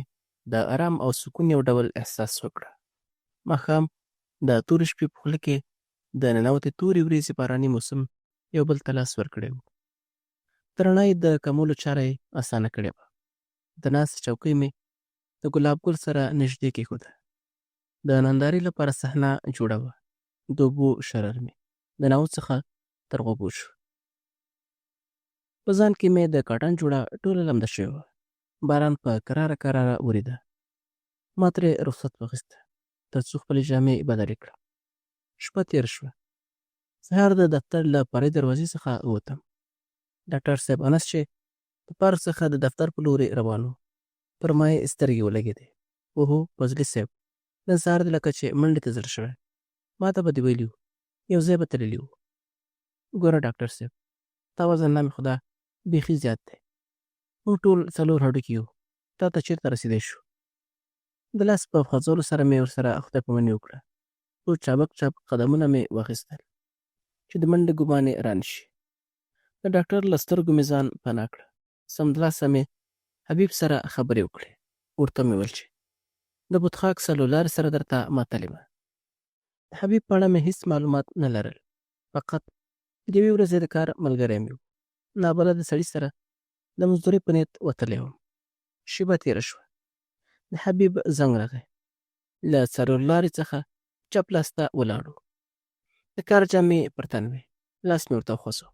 Speaker 1: د ارام او سکون یو ډول احساس وکړه. ماښام د تورې شپې په خوله کې د ننوتې تورې وریځې باراني موسم یو بل ته لاس ورکړی و. د رڼا یې د کمولو چاره یې اسانه کړې وه. د ناستې چوکۍ مې د ګلاب ګل سره نژدې کېښوده. د نندارې لپاره صحنه جوړه وه. د اوبو شرر مې د ناوو څخه تر غوږو شو. په ځان کې مې د کاټن جوړه ټوله لمده شوې وه. باران په کراره کراره ورېده. ما ترې رخصت واخیسته تر څو خپلې جامې بدلې کړم. شپه تېره شوه. سهار د دفتر له فرعي دروازې څخه ووتم. ډاکټر صاحب انس چې د پارک څخه د دفتر په لوري روان و، پر ما یې سترګې ولګېدې. اوهو فضلي صاحب، نن سهار دې لکه چې منډې ته زړه شوی. ما ته به دې ویلي وو، یو ځای به تللي وو. ګوره ډاکټر صاحب، ستا وزن نام خدا بیخي زیات دی. موږ ټول څلور هډوکي یو، تا ته چېرته رسېدای شو؟ د لاس په خوځولو سره مې ورسره خدای پاماني وکړه. څو چابک چابک قدمونه مې واخیستل چې د منډې ګومان یې رانه شي. د ډاکټر له سترګو مې ځان پناه کړه. سمدلاسه مې حبیب سره خبرې وکړې. ورته مې وویل چې د بتخاک څلورلارې سره درته معطل یم. د حبیب په اړه مې هیڅ معلومات نه لرل. فقط د یوې ورځې د کار ملګری مې و. نابلده سړي سره د مزدورۍ په نیت وتلی وم. شېبه تېره شوه. د حبیب زنګ راغی. له څلورلارې څخه چپ لاس ته ولاړو. د کار جامې پر تن وې. لاس مې ورته وخوځاوه.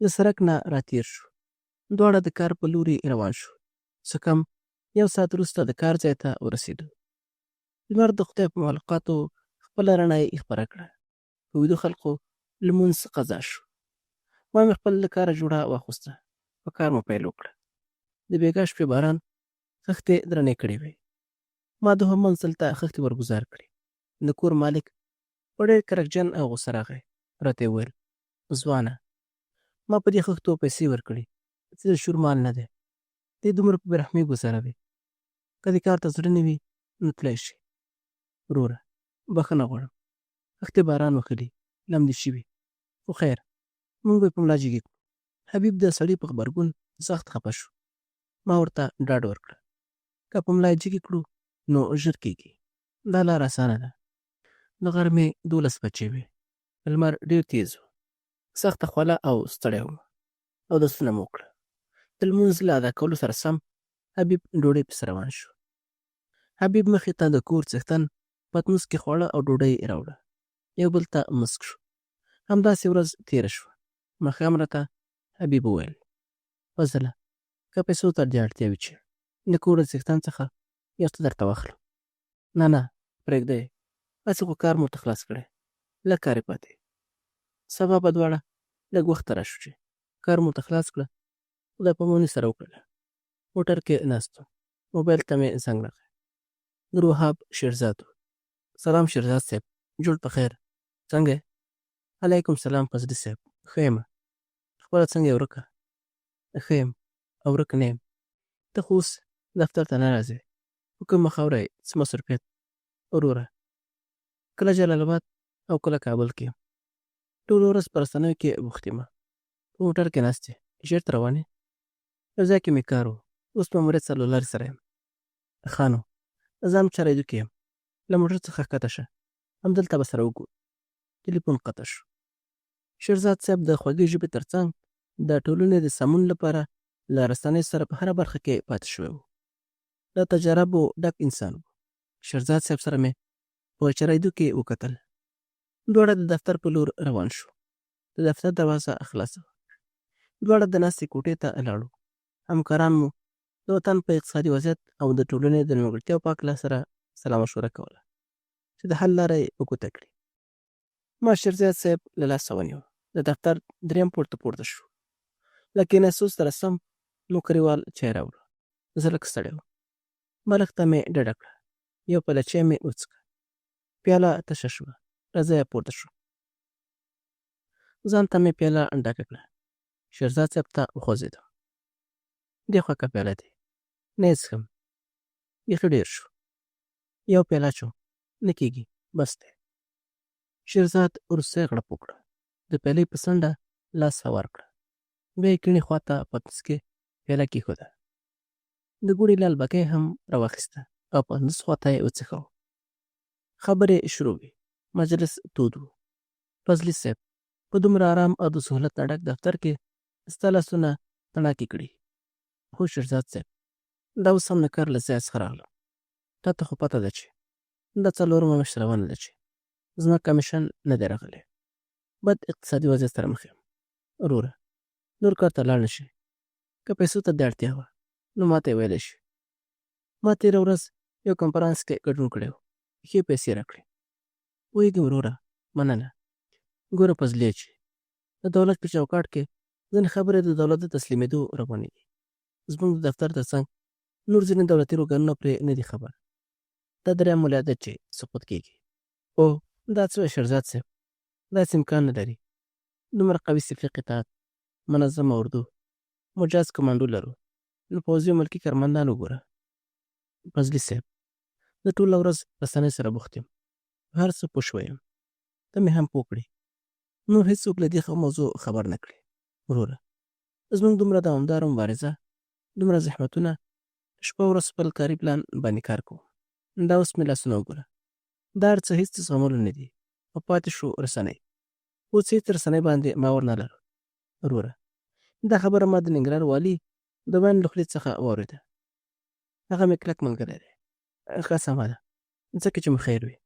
Speaker 1: له سرک نه راتېر شو. دواړه د کار په لوري روان شو. څه کم یو ساعت وروسته د کار ځای ته ورسېدو. لمر د خدای په مخلوقاتو خپله رڼا یې خپره کړه. په ویدو خلقو لمونځ قضا شو. ما مې خپل له کاره جوړه واخوسته. په کار مو پیل وکړه. د بېګا شپې باران خښتې درنې کړې وې. ما دوهم منزل ته خښتې ورګوزار کړې. د کور مالک په ډېر کرکجن او غوسه راغی. راته یې وویل، ځوانه! ما په دې خښتو پیسې ورکړي، څه د شور مال نه دی. ته یې دومره په بې رحمۍ ګوزاروې. که دې کار ته زړه نه وي، نو تلای شې. وروره! بښنه غواړم. خښتې باران وهلي، لمدې شوي. خو خیر، موږ به یې په ملا جګې کړو. حبیب د سړي په غبرګون سخت خپه شو. ما ورته ډاډ ورکړه. که په ملا یې جګې کړو نو ژر کېږي. دا لار اسانه ده. د غرمې دولس بجې وې. لمر ډېر تېز و. سخته خوله او ستړی وم. اودسونه مو وکړه. د لمونځ له ادا کولو سره سم حبیب ډوډۍ پسې روان شو. حبیب مخې ته د کور څښتن پتنوس کې خواړه او ډوډۍ راوړه. یو بل ته مسک شو. همداسې ورځ تېره شوه. ماښام راته حبیب وویل، فضله که پیسو ته دې اړتیا وي چې د کور له څښتن څخه یو څه درته واخلم. نه نه پرېږده یې، هسې خو کار مو ورته خلاص کړی، لږ کار یې پاتې. سبا به دواړه لږ وخته راشو چې کار مو ورته خلاص کړه، خدای پاماني سره وکړله. موټر کې ناست وم. موبایل ته مې زنګ راغی. نور وهاب شیرزاد و. سلام شیرزاد صیب، جوړ په خیر، څنګه یې؟ علیکم سلام فضلي صیب، ښه یمه، خپله څنګه یې ورکه؟ ښه یم او ورک نه یم. ته خو اوس دفتر ته نه راځې، په کومه خاوره یې، څه مصروفیت؟ وروره! کله جلال اباد او کله کابل کې یم. ټوله ورځ په رسنیو کې بوخت یمه. په موټر کې ناست یې، چېرته روان یې؟ یو ځای کې مې کار و، اوس ماموریت سره له لارې سره یم. ښه نو، زه هم چارایدو کې یم، له موټر څخه ښکته شه، همدلته به سره وګورو. تلیفون قطع شو. شیرزاد صاحب د خوږې ژبې ترڅنګ د ټولنې د سمون لپاره له رسنیو سره په هره برخه کې پاتې شوی و. له تجاربو ډک انسان و. شیرزاد صاحب سره مې په چرایدو کې وکتل. دواړه د دفتر په لور روان شو. د دفتر دروازه خلاصه وه. دواړه د ناستې کوټې ته لاړو. همکاران مو د وطن په اقتصادي وضعیت او د ټولنې د نیمګړتیاو په هکله سره سلا مشوره کوله چې د حل لاره یې په ګوته کړي. ما شیرزاد صاحب له لاسه ونیو. د دفتر دریم پوړ ته پورته شوو. له کېناستو سره سم نوکریوال چای راوړ. زه لږ ستړی وم. بالښت ته مې ډډه کړه. یو پیاله چای مې وڅښه. پیاله تشه شوه. له ځایه پورته شوم. ځان ته مې پیاله ډکه کړه. شیرزاد صاحب ته وخوځېدم. دې خوا که پیاله دې. نه یې څښم. بیخي ډېر شو. یو پیاله اچوم. نه کېږي. بس دی. شیرزاد وروستی غړپ وکړ. د پیالې په څنډه لاس هوار کړ. بیا یې کیڼې خوا ته پتنوس کې پیاله کېښوده. د ګوړې لال بکه یې هم راواخیسته او پتنوس خوا ته یې وڅښاوه. خبرې شروع وې. مجلس تود و. فضلي صیب! په دومره ارام او د سهولت نه ډک دفتر کې ستا لاسونه تڼاکې کړي. هو شیرزاد صیب! دا اوس هم د کار له ځایه څخه راغلم. تاته خو پته ده چې دا څلورمه میاشت روانه ده چې زما کمیشن نه دی راغلی. بد اقتصادي وضعیت سره مخ یم. وروره! نور کار ته لاړ نه شې. که پیسو ته دې اړتیا وه نو ماته یې ویلی شې. ما تېره ورځ یو کنفرانس کې ګډون کړی و. ښې پیسې یې راکړې. پوهېږم وروره! مننه. ګوره فضلیه چې د دولت په چوکاټ کې ځینې خبرې د دولت د تسلیمېدو روانې دي. زموږ د دفتر تر څنګ نور ځینې دولتي ارګانونه پرې نه دي خبر. دا دریم ولایت دی چې سقوط کېږي. اوه دا څه وایې شېرزاد صیب! داسې امکان نه لري. دومره قوي صفي قطعات، منظمه اردو، مجاز کمانډو لرو، نو پوځي او ملکي کارمندان وګوره. فضلي صیب! زه ټوله ورځ رسنیو سره بوخت یم، په هر څه پوه شوی یم. ته مې هم پوه کړې. نور هېڅوک له دې موضوع خبر نه کړې. وروره! زموږ دومره دوامداره مبارزه، دومره زحمتونه، شپه ورځ خپل کاري پلان باندې کار کوم. دا اوس مې لاسونه وګوره. دا هر څه هېڅ د زغملو نه دي او پاتې شو رسنۍ. اوس هېڅ رسنۍ باندې باور نه لرم. وروره! دا خبره ما د ننګرهار والي د ویاند له خولې څخه واورېده. هغه مې کلک ملګری دی. ښه سمه ده، ځکه چې مو خیر وي.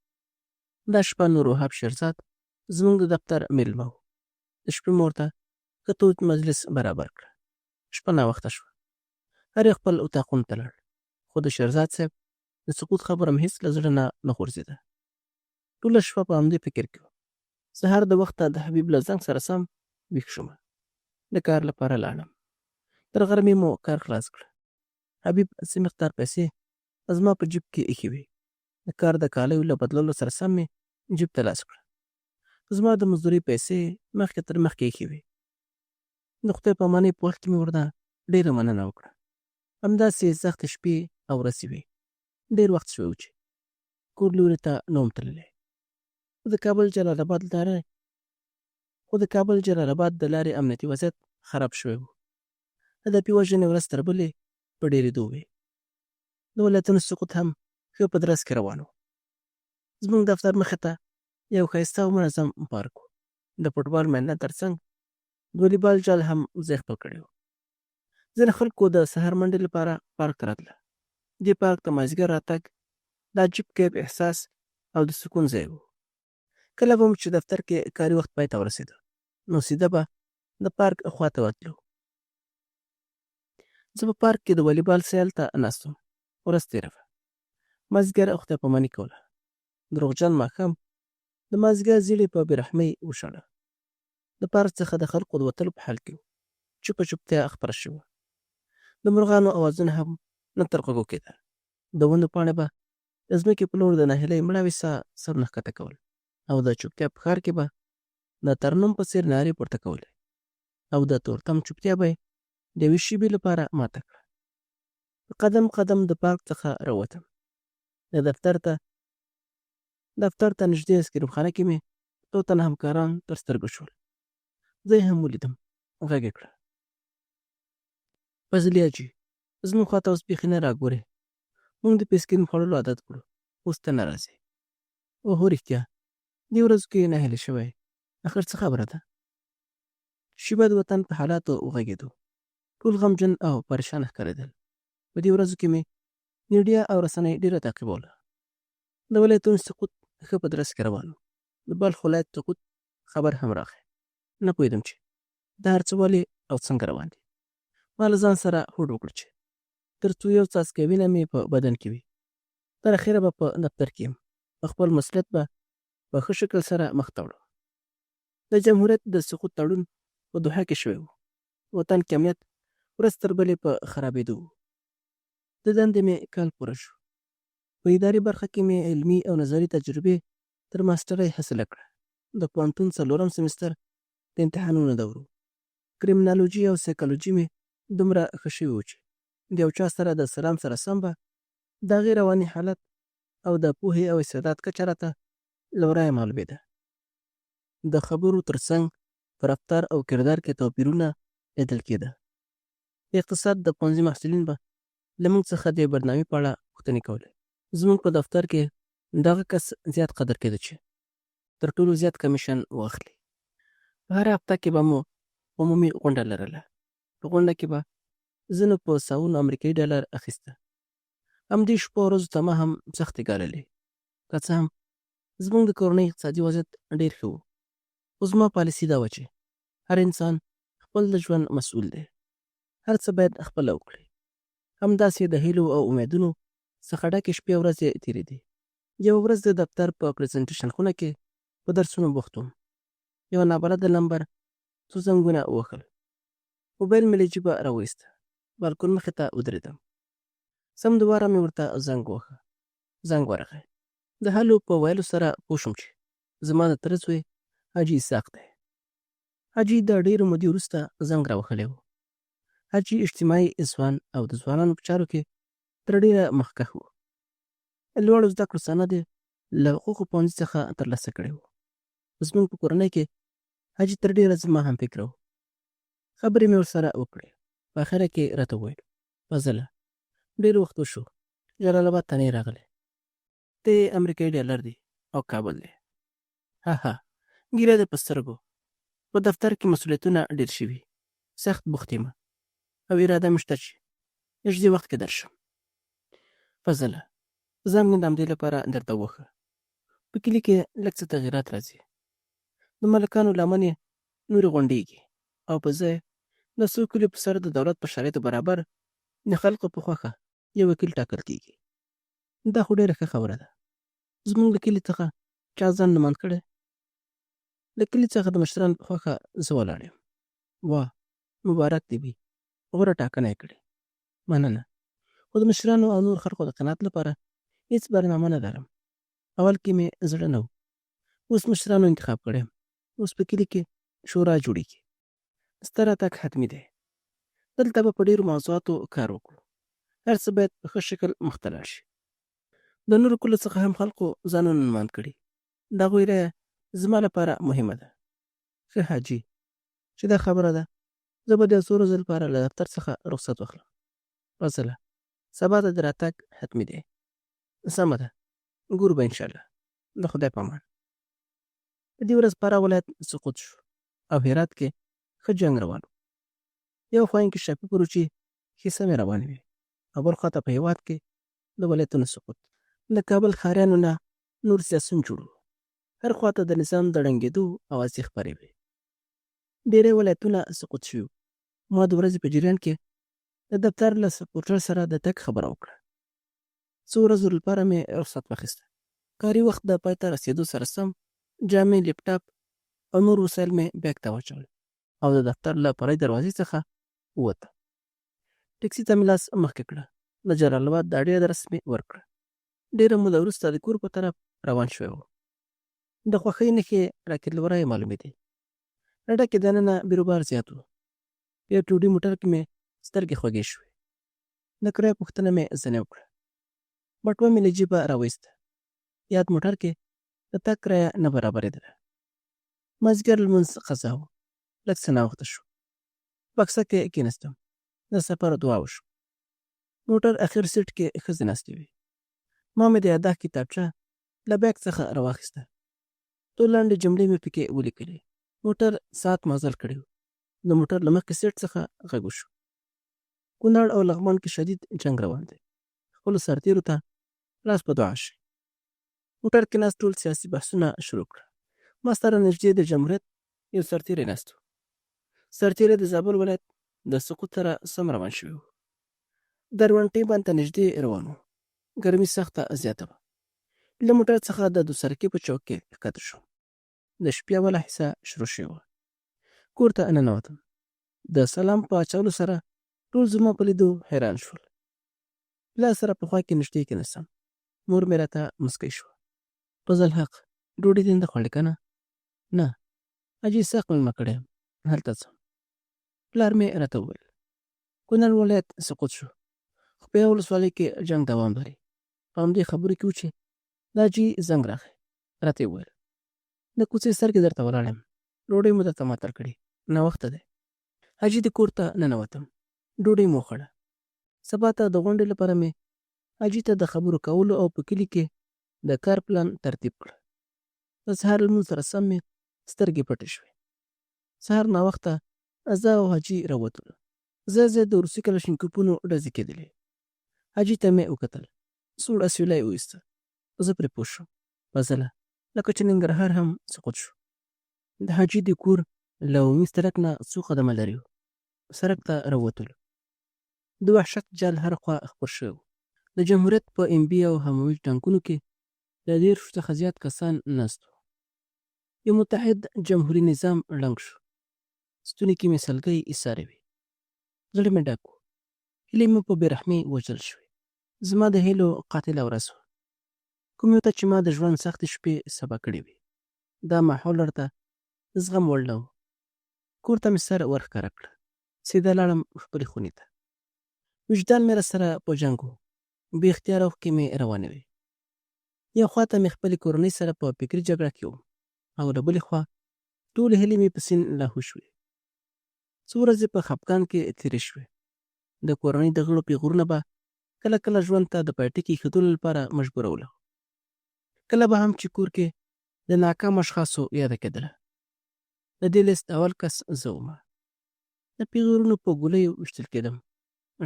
Speaker 1: دا شپه نور وهاب شېرزاد زموږ د دفتر مېلمه و. د شپې مو ورته ښه تود مجلس برابر کړ. شپه ناوخته شوه. هر یو خپل اتاقونو ته لاړ، خو د شېرزاد صاحب د سقوط خبره مې هېڅ له زړه نه نه غورځېده. ټوله شپه په همدې فکر کې وم. سهار د وخته د حبیب له زنګ سره سم ویښ شوم. د کار لپاره لاړم. تر غرمې مو کار خلاص کړ. حبیب څه مقدار پیسې زما په جیب کې ایښې وې. د کار د کالیو له بدلولو سره سم مې جیب ته لاس کړ. زما د مزدورۍ پیسې یې مخکې تر مخکې ایښې وې. د خدای پامانۍ په وخت کې مې ورنه ډېره مننه وکړه. همداسې سختې شپې او ورځې وې. ډېر وخت شوی و چې کور لوري ته نه وم تللی. خو د کابل جلال اباد لارې خو د کابل جلال اباد د لارې امنیتي وضعیت خراب شوی و. هدفي وژنې ورځ تر بلې په ډېرېدو وې. د ولایتونو سقوط هم ښه په درز کې روان و. زموږ دفتر مخې ته یو ښایسته او منظم پارک و. د فوټبال میدان ترڅنګ د والیبال جال هم ځای خپل کړی و. ځینې خلکو د سهار منډې لپاره پارک ته راتله. دې پارک ته مازیګر راتګ د عجیب کیف احساس او د سکون ځای و. کله به مو چې دفتر کې کاري وخت پای ته ورسېده، نو سیده به د پارک خوا ته ورتلو. زه په پارک کې د والیبال سیال ته ناست وم. ورځ تېره وه. مازیګر خدای پاماني کوله. دروغجن ماښام د مازیګر زیړی په بې رحمۍ وشاړه. د پارک څخه د خلکو د وتلو په حال کې و. چوپه چوپتیا خپره شوې وه. د مرغانو اوازونه هم نه تر غوږو کېده. د ونو پاڼې به د ځمکې په لور د ناهیلۍ مړاوې ساه سرونه ښکته کول او د چوپتیا په ښار کې به د ترنم په څېر نارې پورته کولې او د تورتم چوپتیا به یې د یوې شېبې لپاره ماته کړه. په قدم قدم د پارک څخه راووتم. د دفتر ته دفتر ته نږدې آیسکریم خانه کې مې څو تنه همکاران تر سترګو شول. زه یې هم ولیدم. غږ یې کړه. فضلي حاجي! زموږ خواته اوس بیخي نه راګورې. موږ دې په آیسکریم خوړلو عادت کړو. اوس ته نه راځې. اوهو رښتیا! دې ورځو کې ناهیلی شوی یې. اخر څه خبره ده؟ شیبه د وطن په حالاتو وغږېدو. ټول غمجن او پریشانه ښکارېدل. په دې ورځو کې مې میډیا او رسنۍ ډېره تعقیبوله. د ولایتونو سقوط ښه په درز کې روان و. د بلخ ولایت سقوط خبر هم راغی. نه پوهېدم چې دا هر څه ولې او څنګه روان دي. ما له ځان سره هوډ وکړ چې تر څو یو څاڅکی وینه مې په بدن کې وي، تر اخره به په دفتر کې یم او خپل مسؤلیت به په ښه شکل سره مخته وړم. د جمهوریت د سقوط تړون په دوحه کې شوی و. وطن کې امنیت ورځ تر بلې په خرابېدو و. د دندې مې کال پوره شو. په اداري برخه کې مې علمي او نظري تجربې تر ماسټرۍ حاصله کړه. د پوهنتون څلورم سمستر د امتحانونو دور و. کریمنالوجي او سایکولوجي مې دومره ښه شوي وو چې د یو چا سره د سلام سره سم به د هغې رواني حالت او د پوهې او استعداد کچه راته له ورایه معلومېده. د خبرو تر څنګ په رفتار او کردار کې توپیرونه لیدل کېده. د اقتصاد د پوهنځي محصلین به له موږ څخه د برنامې په اړه پوښتنې کولې. زموږ په دفتر کې د هغه کس زیات قدر کېده چې تر ټولو زیات کمیشن واخلي. په هره هفته کې به مو عمومي غونډه لرله. په غونډه کې به ځینو په سوونو امریکایي ډالر اخیسته. همدې شپو او ورځو ته ما هم سختې ګاللې. که څه هم زموږ د کورنۍ اقتصادي وضعیت ډېر ښه و، خو زما پالیسي دا وه چې هر انسان خپل د ژوند مسؤل دی. هر څه باید خپله وکړي. همداسې د هیلو او امیدونو څخه ډکې شپې او ورځې تېرېدې. یوه ورځ د دفتر په پرزنټېشن خونه کې په درسونو بوخت وم. یوه نابلده لمبر څو زنګونه ووهل. موبایل مې له جیبه راوایسته. بالکن مخې ته ودرېدم. سم د واره مې ورته زنګ وواهه. زنګ ورغی. د هلو په ویلو سره پوه شوم چې زما د تره زوی حاجي اسحاق دی. حاجي د ډېرې مودې وروسته زنګ راوهلی و. حاجي اجتماعي ځوان او د ځوانانو په چارو کې تر ډېره مخکښ و. لوړو زده کړو سند یې له حقوقو پوهنځي څخه ترلاسه کړی و. زموږ په کورنۍ کې حاجي تر ډېره زما همفکره و. خبرې مې ورسره وکړې. په اخره کې راته وویل، فضله! ډېر وخت وشو، جلال اباد ته نه یې راغلی. ته یې امریکایي ډالر دي او کابل دی. ها ها ږیره دې په سترګو. په دفتر کې مسؤلیتونه ډېر شوي. سخت بوخت یم او اراده مې شته چې نږدې وخت کې درشم. فضله! زنګ مې د همدې لپاره درته وواهه. په کلي کې لږ څه تغیرات راځي. د ملکانو لمنې نورې غونډېږي او په ځای د څو کلیو په سر د دولت په شرایطو برابر د خلکو په خوښه یو وکیل ټاکل کېږي. دا خو ډېره ښه خبره ده. زموږ له کلي څخه چا ځان نوماند کړی؟ له کلي څخه د مشرانو په خوښه زه ولاړ یم. واه! مبارک دې وي، غوره ټاکنه یې کړې. مننه. خو د مشرانو او نورو خلکو د قناعت لپاره هېڅ برنامه نه لرم. اول کې مې زړه نه و. اوس مشرانو انتخاب کړی یم. اوس په کلي کې شورا جوړېږي. ستا راتګ حتمي دی. دلته به په ډېرو موضوعاتو کار وکړو. هر څه باید په ښه شکل مخته لاړ شي. د نورو کلو څخه هم خلکو ځانونه نوماند کړي. د هغوی رایه زما لپاره مهمه ده. ښه حاجي! چې دا خبره ده، زه به د یو څو ورځو لپاره له دفتر څخه رخصت واخلم. فضله! سبا ته د راتګ حتمي دی. سمه ده، ګورو به انشاالله. د خدای په امان. په دې ورځ فراه ولایت سقوط شو او هرات کې ښه جنګ روان و. یو خوا انکشافي پروژې ښې سمې روانې وې او بل خوا ته په هېواد کې د ولایتونو سقوط. د کابل ښاریانو نه نور سیاسیون جوړ وو. هر خوا ته د نظام د ړنګېدو اوازې خپرې وې. ډېری ولایتونه سقوط شوي وو. ما د ورځې په جریان کې د دفتر له سپورټر سره د تګ خبره وکړه. څو ورځو لپاره مې رخصت واخیسته. کاري وخت د پای ته رسېدو سره سم جامې، لپټاپ او نور وسایل مې بیګ ته واچول او د دفتر له فرعي دروازې څخه ووتم. ټکسي ته مې لاس مخکې کړه. د جلال اباد د اډې ادرس مې ورکړ. ډېره موده وروسته د کور په طرف روان شوی و. د خوښۍ نښې راکې له ورایه معلومېدې. اډه کې دننه بیروبار زیات و. په یو ټوډي موټر کې مې سترګې خوږې شوې. د کرایې پوښتنه مې ځنې وکړه. بټوه مې له جیبه راوایسته. یاد موټر کې د تګ کرایه نه برابرېدله. مازدیګر لمونځ قضا و. لږ څه ناوخته شو. بکسه کې کېناستم. د سفر دعا وشوه. موټر اخر سیټ کې ښځې ناستې وې. ما مې د یاداښت کتابچه له بیک څخه راواخیسته. څو لنډې جملې مې پکې ولیکلې. موټر ساعت مزل کړی و. د موټر له مخکې سیټ څخه غږ وشو. کونړ او لغمان کې شدید جنګ روان دی. خپلو سرتېرو ته لاس په دعا شئ. موټر کې ناست ټول سیاسي بحثونه شروع کړه. ما سره نږدې د جمهوریت یو سرتېری ناست و. سرتېری د زابل ولایت د سقوط سره سم روان شوي وو. درونټې بند ته نږدې روان وو. ګرمي سخته زیاته وه. له موټر څخه د دوسرکې په چوک کې ښکته شوم. د شپې اوله حصه شروع شوې وه. کور ته ننوتم. د سلام په اچولو سره ټول زما په لیدو حیران شول. پلار سره په خوا کې نږدې کېناستم. مور مې راته مسکۍ شوه. فضل حق، ډوډۍ دې نه ده خوړلې که نه؟ نه، حاجي اسحاق مېلمه کړی یم، هلته ځم. پلار مې راته وویل، کونړ ولایت سقوط شو، خو په یوه ولسوالۍ کې جنګ دوام لري. په همدې خبرو کې وو چې د حاجي زنګ راغی، راته یې وویل، د کوڅې سر کې درته ولاړ یم، ډوډۍ مو درته معطل کړې، ناوخته دی. حاجي د کور ته ننوتم، ډوډۍ مو وخوړه. سبا ته د غونډې لپاره مې حاجي ته د خبرو کولو او په کلي کې د کار پلان ترتیب کړ. د سهار لمونځ سره سم مې سترګې پټې شوې. سهار ناوخته زه او حاجي راووتلو. ځای ځای د روسي کلاشینکوپونو ډزې کېدلې. حاجي ته مې وکتل، سوړ اسویلی یې وایسته. زه پرې پوه شوم. فضله، لکه چې ننګرهار هم سقوط شو. د حاجي د کور له عمومي سړک نه څو قدمه لرې و. سړک ته راووتلو. د وحشت جال هره خوا خپور شوی و. د جمهوریت په ایم بي او هموي ټانکونو کې له دېرشو څخه زیات کسان ناست وو. یو متحد جمهوري نظام ړنګ شو. ستوني کې مې سلګۍ ایسارې وې. زړه مې ډک و. هیلې مې په بې رحمۍ وژل شوې. زما د هیلو قاتله ورځ وه. کوم یو ته چې ما د ژوند سختې شپې سبا کړې وې. دا ماحول راته د زغم وړ نه و. کور ته مې سر ورښکاره کړ. سیده لاړم خپلې خونې ته. وجدان مې راسره په جنګ و. بې اختیاره اوښکې مې روانې وې. یو خوا ته مې خپلې کورنۍ سره په فکري جګړه کې وم او له بلې خوا ټولې هیلې مې په سیند لاهو شوې. څو ورځې په خپګان کې تېرې شوې. د کورنۍ د غړو پېغورونه به کله کله ژوند ته د پای ټکي ایښودلو لپاره مجبورولم. کله به هم چې کور کې د ناکامو اشخاصو یاده کېدله، د دې لېست اول کس زه وم. د پېغورونو په ګولیو ویشتل کېدم.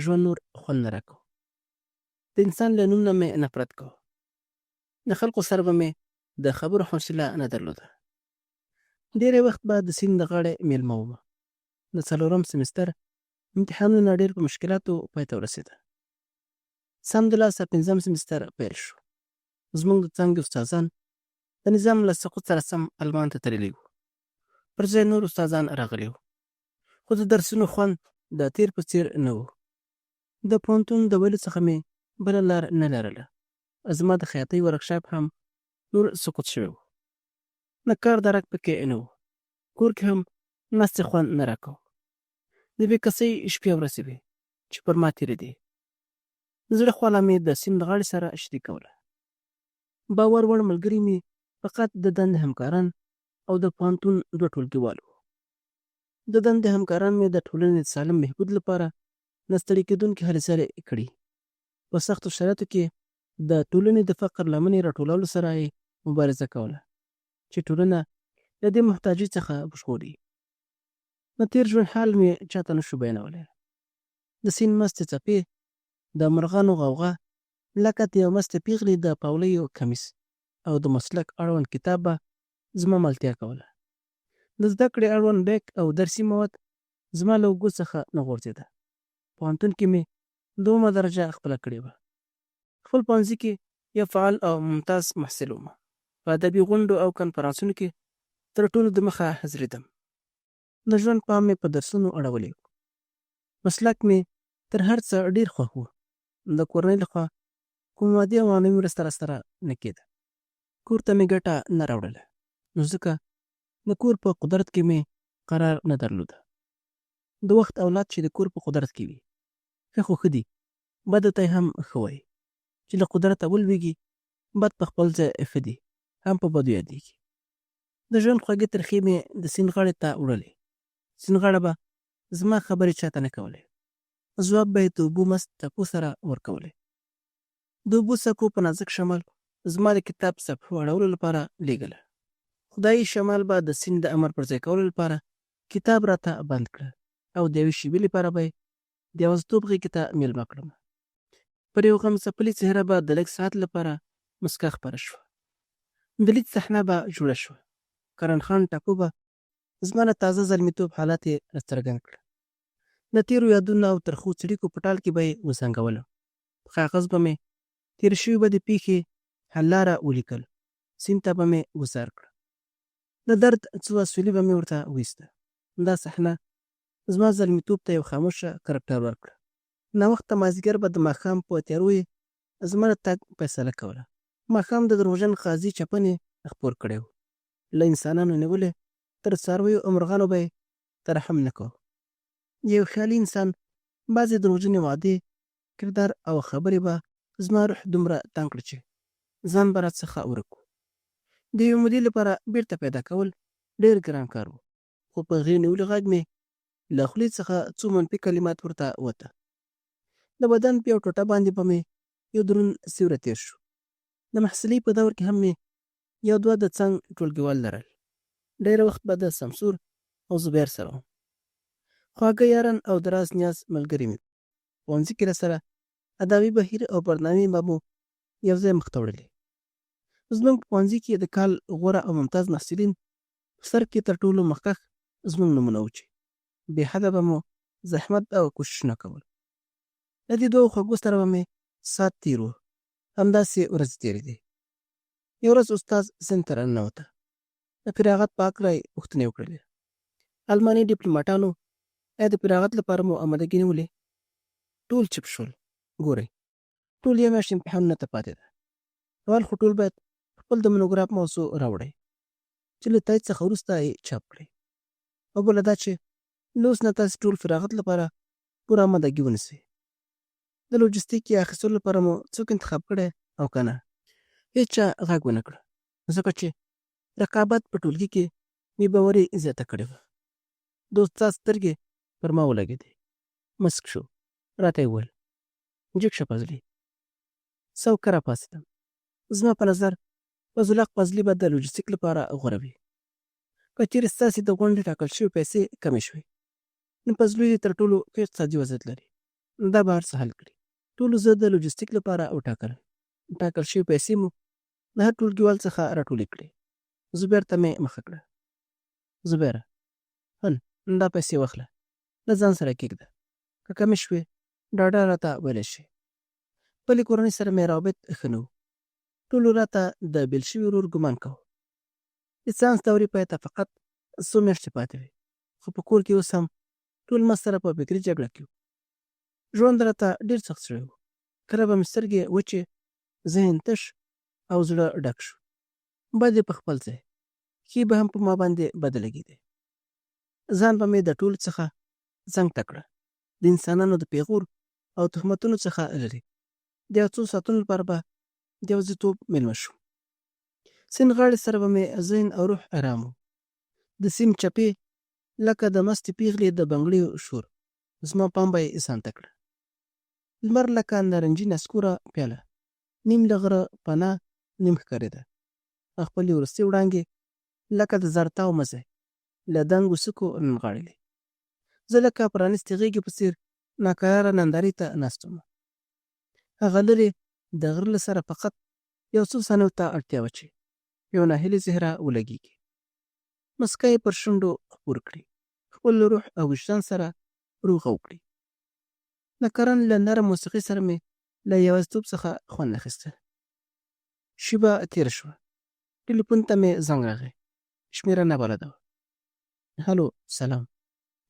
Speaker 1: ژوند نور خوند نه راکاوه. د انسان له نوم نه مې نفرت کاوه. د خلکو سره به مې د خبرو حوصله نه درلوده. ډېری وخت به د سیند د غاړې مېلمه وم. د څلورم سمستر امتحانونه ډېر په مشکلاتو پای ته ورسېده. سمدلاسه پنځم سمستر پیل شو. زموږ د څانګې استادان د نظام له سقوط سره سم المان ته تللي وو. پر ځای نور استادان راغلي وو. خو د درسونو خوند د تېر په څېر نه و. د پوهنتون د ویلو څخه مې بله لار نه لرله. زما د خیاطۍ ورکشاپ هم نور سقوط شوی و. د کار درک پکې نه و. کور کې هم ناستې خوند نه راکاوه. د بې کسۍ شپې او ورځې وې چې پر ما تېرېدې. د زړه خواله مې د سیند غاړې سره شریکوله. باور وړ ملګري مې فقط د دندې همکاران او د پوهنتون دوه ټولګیوال وو. د دندې همکاران مې د ټولنې د سالم بهبود لپاره نه ستړې کېدونکې هلې ځلې کړي. په سختو شرایطو کې د ټولنې د فقر لمنې راټولولو سره یې مبارزه کوله چې ټولنه له دې محتاجۍ څخه وژغوري. د تېر ژوند حال مې چاته نه شو بیانولی. د سیند مستې څپې، د مرغانو غوغا، لکه د یوه مستې پېغلې د پاولیو کمیس او د مسلک اړوند کتاب به زما ملتیا کوله. د زده کړې اړوند بیک او درسي مواد زما له اوږو څخه نه غورځېده. پوهنتون کې مې دوهمه درجه خپله کړې وه. خپل پوهنځي کې یو فعال او ممتاز محصل وم. په ادبي غونډو او کنفرانسونو کې تر ټولو د مخه حاضرېدم. د ژوند پام مې په درسونو اړولی و. مسلک مې تر هر څه ډېر خوښ و. د کورنۍ لخوا کومه مادي او معنوي مرسته راسره نه کېده. کور ته مې ګټه نه راوړله، نو ځکه د کور په قدرت کې مې قرار نه درلوده. د وخت اولاد چې د کور په قدرت کې وي، ښه خو ښه دي، بدو ته یې هم ښه وايي. چې له قدرته ولوېږي، بد په خپل ځای ښه دي، هم په بدو یادېږي. د ژوند خوږې ترخې مې د سیند غاړې ته وړلې. سیند غاړه به زما خبرې چاته نه کولې. ځواب به یې د اوبو مست څپو سره ورکولې. د اوبو څپو په نازک شمال زما د کتاب صفحو اړولو لپاره لېږله. خدایي شمال به د سیند د امر پر ځای کولو لپاره کتاب راته بند کړ او د یوې شېبې لپاره به یې د یوازیتوب غېږې ته مېلمه کړم. پر یو غم ځپلي څهره به د لږ ساعت لپاره مسکا خپره شوه. د لید صحنه به جوړه شوه. کرن خان ټاپو به زما د تازه زلمیتوب حالت یې راڅرګند کړ. د تېرو یادونو او ترخو څړیکو په ټال کې به یې وزنګولم. په کاغذ به مې تېرې شوې بدې پېښې حل لاره ولیکل، سیند ته به مې ګوزار کړ. د درد څو اسویلي به مې ورته وایسته. دا صحنه زما زلمیتوب ته یو خاموشه کرکټر ورکړ. ناوخته مازدیګر به د ماښام په تیارو یې زما د تګ فیصله کوله. ماښام د دروغجن قاضي چپنې خپور کړی و. له انسانانو نیولې تر څارویو او مرغانو به یې ترحم نه کاوه. د یو خیالي انسان بعضې دروغجنې وعدې، کردار او خبرې به زما روح دومره تنګ کړ چې ځان به راڅخه ورک و. د یوې مودې لپاره بیرته پیدا کول ډېر ګران کار و. خو په غېږ نیولي غږ مې له خولې څخه څو منفي کلمات ورته وته. د بدن په یو ټوټه باندې به مې یو دروند سیوری تېر شو. د محصلۍ په دور کې هم مې یو دوه د څنګ ټولګیوال لرل. ډېری وخت به د سمسور او زبیر سره وم. خواږه یاران او د راز نیاز ملګري مې ښوونځي کې راسره ادبي بهیر او برنامې به مو یو ځای مخته وړلې. زموږ په ښوونځي کې د کال غوره او ممتاز محصلین په سر کې تر ټولو مخکښ زموږ نومونه وو چې بې حده به مو زحمت او کوششونه کول. له دې دوو خوږو سره به مې ساعت تېر و. همداسې ورځې تېرېدې. یوه ورځ استاد صنف ته راننوته. د فراغت په هکله یې پوښتنې وکړلې. الماني ډیپلوماټانو، ایا د فراغت لپاره مو امادګي نیولې؟ ټول چپ شول. ګورئ، ټول یوه میاشت امتحانونو ته پاتې ده. اول خو ټول باید خپل د مونوګراف موضوع راوړئ چې له تایید څخه وروسته یې چاپ کړئ. او بله دا چې له اوس نه تاسې ټول فراغت لپاره پوره امادګي ونیسئ. د لوجستیک یا اخیستلو لپاره مو څوک انتخاب کړی او که نه؟ هېچا غږ ونه کړ، ځکه چې رقابت په ټولګي کې بې باوري زیاته کړې وه. د استاد سترګې پر ما ولګېدې، مسک شو، راته یې وویل، جګ شه فضلي. سوکه راپاڅېدم. زما په نظر فضل الحق فضلي به د لوجستیک لپاره غوره وي. که چېرې ستاسې د غونډې ټاکل شوې پیسې کمې شوې، نو فضلي دې تر ټولو ښه اقتصادي وضعیت لري. دا به هر څه حل کړي. ټولو زه د لوجستیک لپاره وټاکلم. ټاکل شوې پیسې مو له هر ټولګیوال څخه راټولې کړې. زبیر ته مې مخه کړه. زبیره! هن، دا پیسې واخله، له ځان سره کېږده. که کمې شوې، ډاډه راته ویلی شې. خپلې کورنۍ سره مې روابط ښه نه وو. ټولو راته د بېل شوي ورور ګومان کاوه. د ساینس دورې پای ته فقط څو میاشتې پاتې وې، خو په کور کې اوس هم ټول ما سره په فکري جګړه کې وو. ژوند راته ډېر سخت شوی و. کله به مې سترګې وچې، ذهن تش او زړه ډک شو. بدې په خپل ځای، ښې به هم په ما باندې بدې لګېدې. ځان به مې د ټولو څخه څنګ ته کړه، د انسانانو د پېغور او تهمتونو څخه لرې، د یو څو ساعتونو لپاره به د یوازیتوب مېلمه شوم. سیند غاړې سره به مې ذهن او روح ارام و. د سیند چپې لکه د مستې پېغلې د بنګړیو شور، زما پام به یې ځان ته کړ. لمر لکه نارنجي نسکوره پیاله، نیم له غره پناه نیم ښکارېده او خپلې وروستۍ وړانګې لکه د زرتاو مزی له دنګو څوکو رانغاړلې. زه لکه پرانیستې غېږې په څېر ناکراره نندارې ته ناست وم. هغه لرې د غره له سره فقط یو څو ثانیو ته اړتیا وه چې یوه ناهیلې څهره ولګېږي. مسکا یې پر شونډو خپور کړي، خپل روح او وجدان سره روغه وکړي. د کرن له نرم موسیقۍ سره مې له یوازیتوب څخه خوند اخیسته. شیبه تېره شوه، ټیلیفون ته مې زنګ راغی، شمېره نابلده وه. هلو، سلام.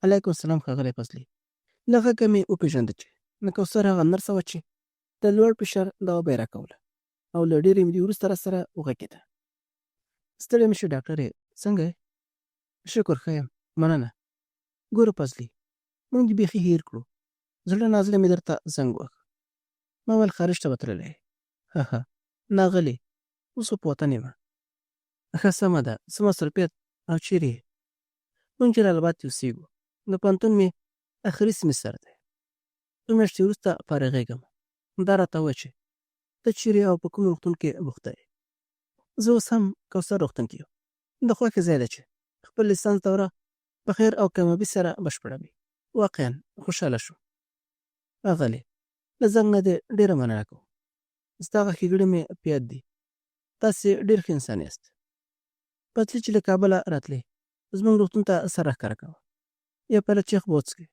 Speaker 1: علیکم سلام ښاغلی فضلي. له غږه مې وپېژنده چې د کوثر هغه نرسه وه چې د لوړ فشار دوا به یې راکوله او له ډېرې مودې وروسته راسره وغږېده. ستړی مه شې ډاکټرې، څنګه یې؟ شکر ښه یم، مننه. ګوره فضلي، موږ دې بیخي هېر کړو. زړه نازړه مې درته زنګ وواهه. ما ویل خارج ته به تللی یې. هه هه، نه غلې، اوس خو په وطن یمه. ښه سمه ده، څه مصروفیت او چېرې یې؟ موږ جلال اباد کې اوسېږو. د پوهنتون مې اخري سمستر دی. څو میاشتې وروسته فارغېږم. دا راته ووایه چې ته چېرې او په کوم روغتون کې بوخته یې؟ زه اوس هم کوثر روغتون کې یم. د خوښې ځای دی چې خپل لیسانس دوره په خیر او کامیابي سره بشپړوي. واقعا خوشحاله شوم. اغلې، له زنګ نه دې ډېره مننه کوم. ستا هغه ښېګڼې مې په یاد دي. تاسې ډېر ښه انسان یاست. پتلي چې له کابله راتلې، زموږ روغتون ته سر راښکاره کوه. یو پیاله چیخ به وڅښې.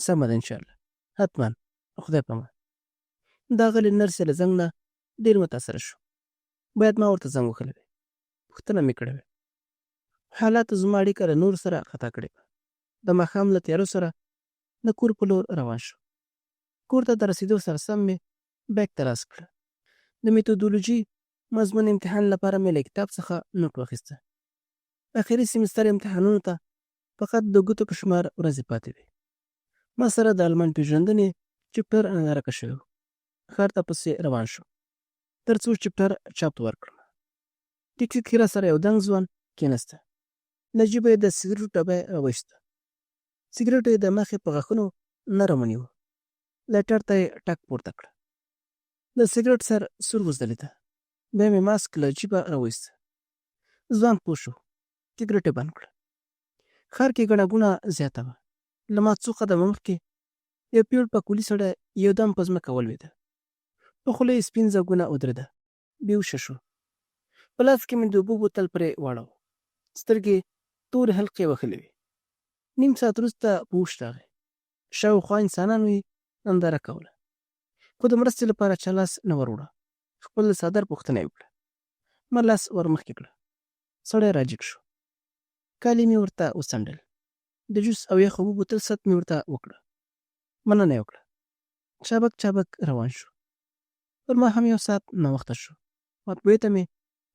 Speaker 1: سمه ده انشاالله. حتما. خدای پامان. د اغلې نرسې له زنګ نه ډېر متاثره شوم. باید ما ورته زنګ وهلی وای. پوښتنه مې کړې وای. خو حالاتو زما اړیکه له نورو سره قطع کړې وه. د ماښام له تیارو سره د کور په لور روان شوم. کور ته د رسېدو سره سم مې بیک ته لاس کړ. د میتودولوژي مضمون امتحان لپاره مې له کتاب څخه نوټ واخیسته. اخري سمستر امتحانونو ته فقط د ګوتو په شمار ورځې پاتې وې. ما سره د المان پېژندنې چپټر نادرکه شوی و. ښار ته پسې روان شوم تر څو چپټر چاپ ته ورکړم. ټیکسي کښې راسره یو دنګ ځوان کېناسته. له جیبه یې د سګرټو ډبی راوایسته. سګرټ یې د مخې په غاښونو نرم ونیو. لایټر ته یې ټک پورته کړ. د سګرټ سر سور وځلېده. بیا مې ماسک له جیبه راوایسته. ځوان پوه شو. سګرټ یې بند کړ. ښار کې ګڼه ګوڼه زیاته وه. له ما څو قدمه مخکې یو پیړ پکولي سړی یو دم په ځمکه ولوېده. په خوله یې سپین ځګونه ودرېده. بېهوښه شو. په لاس کې مې د اوبو بوتل پرې واړاوه. سترګې یې تورې حلقې وهلې وې. نیم ساعت وروسته په هوښ راغی. شاوخوا انسانانو یې ننداره کوله. خو د مرستې لپاره چا لاس نه ور وړه. خپل د څادر پوښتنه یې وکړه. ما لاس ور مخکې کړ. سړی راجګ شو. کالي مې ورته وڅنډل. د جوس او یخو اوبو بوتل ست مې ورته وکړ. مننه یې وکړه. چابک چابک روان شو. پر ما هم یو ساعت ناوخته شو. مطبعې ته مې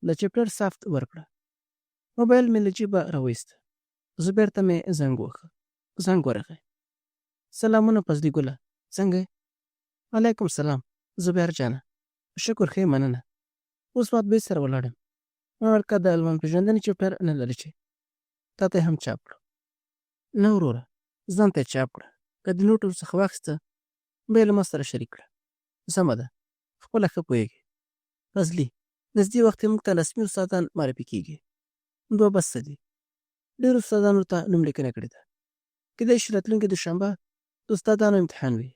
Speaker 1: د چپټر سافت ورکړه. موبایل مې له جیبه راوایست. زبیر ته مې زنګ وواهه. زنګ ورغی. سلامونه فضلي ګله، څنګه یې؟ علیکم سلام زبیر جانه، شکر ښه یم مننه. اوس مطبعې سره ولاړ یم. ما ویل که د المان پېژندنې چپټر نه لرې چې تاته یې هم چاپ کړم. نه وروره، ځان ته یې چاپ کړه. که دې نوټ ورڅخه واخیسته بیا یې له ما سره شریک کړه. سمه ده، خپله ښه پوهېږې. فضلي، نږدې وخت کې موږ ته رسمي استادان معرفي کېږي. دوه بسته دي. ډېرو استادانو ورته نوم لیکنه کړې ده. کېدای شي راتلونکې دوشنبه د استادانو امتحان وي.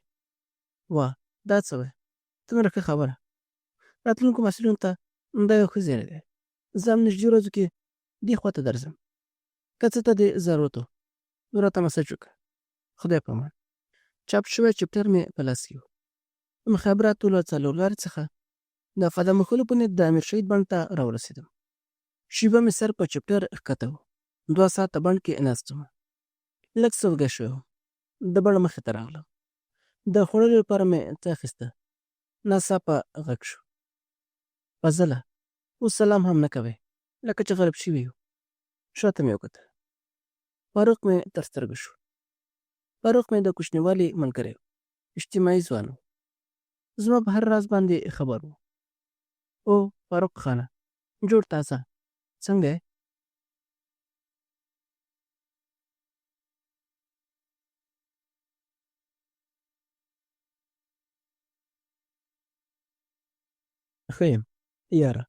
Speaker 1: واه، دا څه وایې؟ څومره ښه خبره. راتلونکو محصلینو ته دا یو ښه زیری دی. زه هم نږدې ورځو کې دې خوا ته درځم. که څه ته دې ضرورت و، نو راته مسج وکړه. خدای پامان. چاپ شوی چپټر مې په لاس کې و. د مخابراتو له څلورلارې څخه د قدم وهلو په نیت د امیر شهید بڼ ته راورسېدم. شیبه مې سر په چپټر ښکته و. 2 ساعته بڼ کې ناست وم. لږ څه وږی شوی وم. د بڼ مخې ته راغلم. د خوړلو لپاره مې څه اخیسته. ناڅاپه غږ شو. فضله! اوس سلام هم نه کوې، لکه چې غرب شوي یو. شاته مې وکتل. فاروق مې تر سترګو شو. فاروق مې د کوچنیوالي ملګری و. اجتماعي ځوان و. زما په هر راز باندې خبر و. او فاروق خانه! جوړ تازه، څنګه یې؟ ښه یم یاره،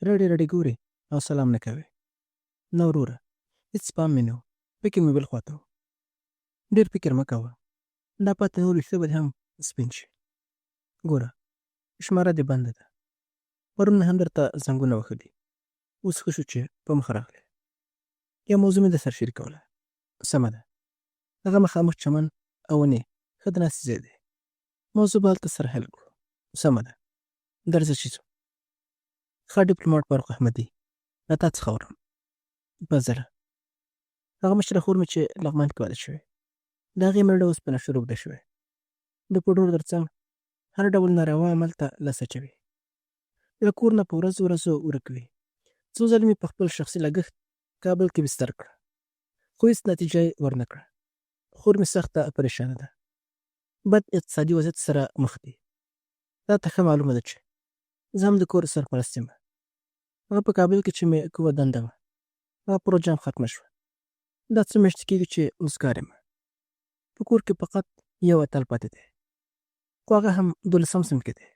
Speaker 1: رډې رډې ګورې او سلام نه کوې. نه وروره، هېڅ پام مې نه و، فکر مې بل خواته و. ډېر فکر مه کوه، دا پاتې نور ویښته به دې هم سپین شي. ګوره، شماره دې بنده ده. پرون مې هم درته زنګونه وهلي، اوس ښه شو چې په مخه راغلې. یوه موضوع مې درسره شریکوله. سمه ده، هغه مخامخ چمن او ونې ښه د ناستې ځای دی. موضوع به هلته سره حل کړو. سمه ده، درځه چې ځو. ښه ډیپلوماټ فاروق احمدي، له تا څخه اورم. 2 ځله. هغه مشره خور مې چې لغمان کې واده شوې، د هغې مېړه اوس په نشو روږدی شوی. د پوډرو تر څنګ هر ډول ناروا عمل ته لاس اچوي. له کور نه په ورځو ورځو ورک وي. څو ځلې مې په خپل شخصي لګښت کابل کې بستر کړه، خو هېڅ نتیجه یې ورنه کړه. خور مې سخته پریشانه ده. بد اقتصادي وضعیت سره مخ دي. تاته ښه معلومه ده چې زه هم د کور سرپرست یم. هغه په کابل کې چې مې کومه دنده وه، هغه پروژه هم ختمه شوه. دا څو میاشتې کېږي چې وزګار یم. په کور کې فقط یو اتل پاتې دی، خو هغه هم دولسم صنف کې دی.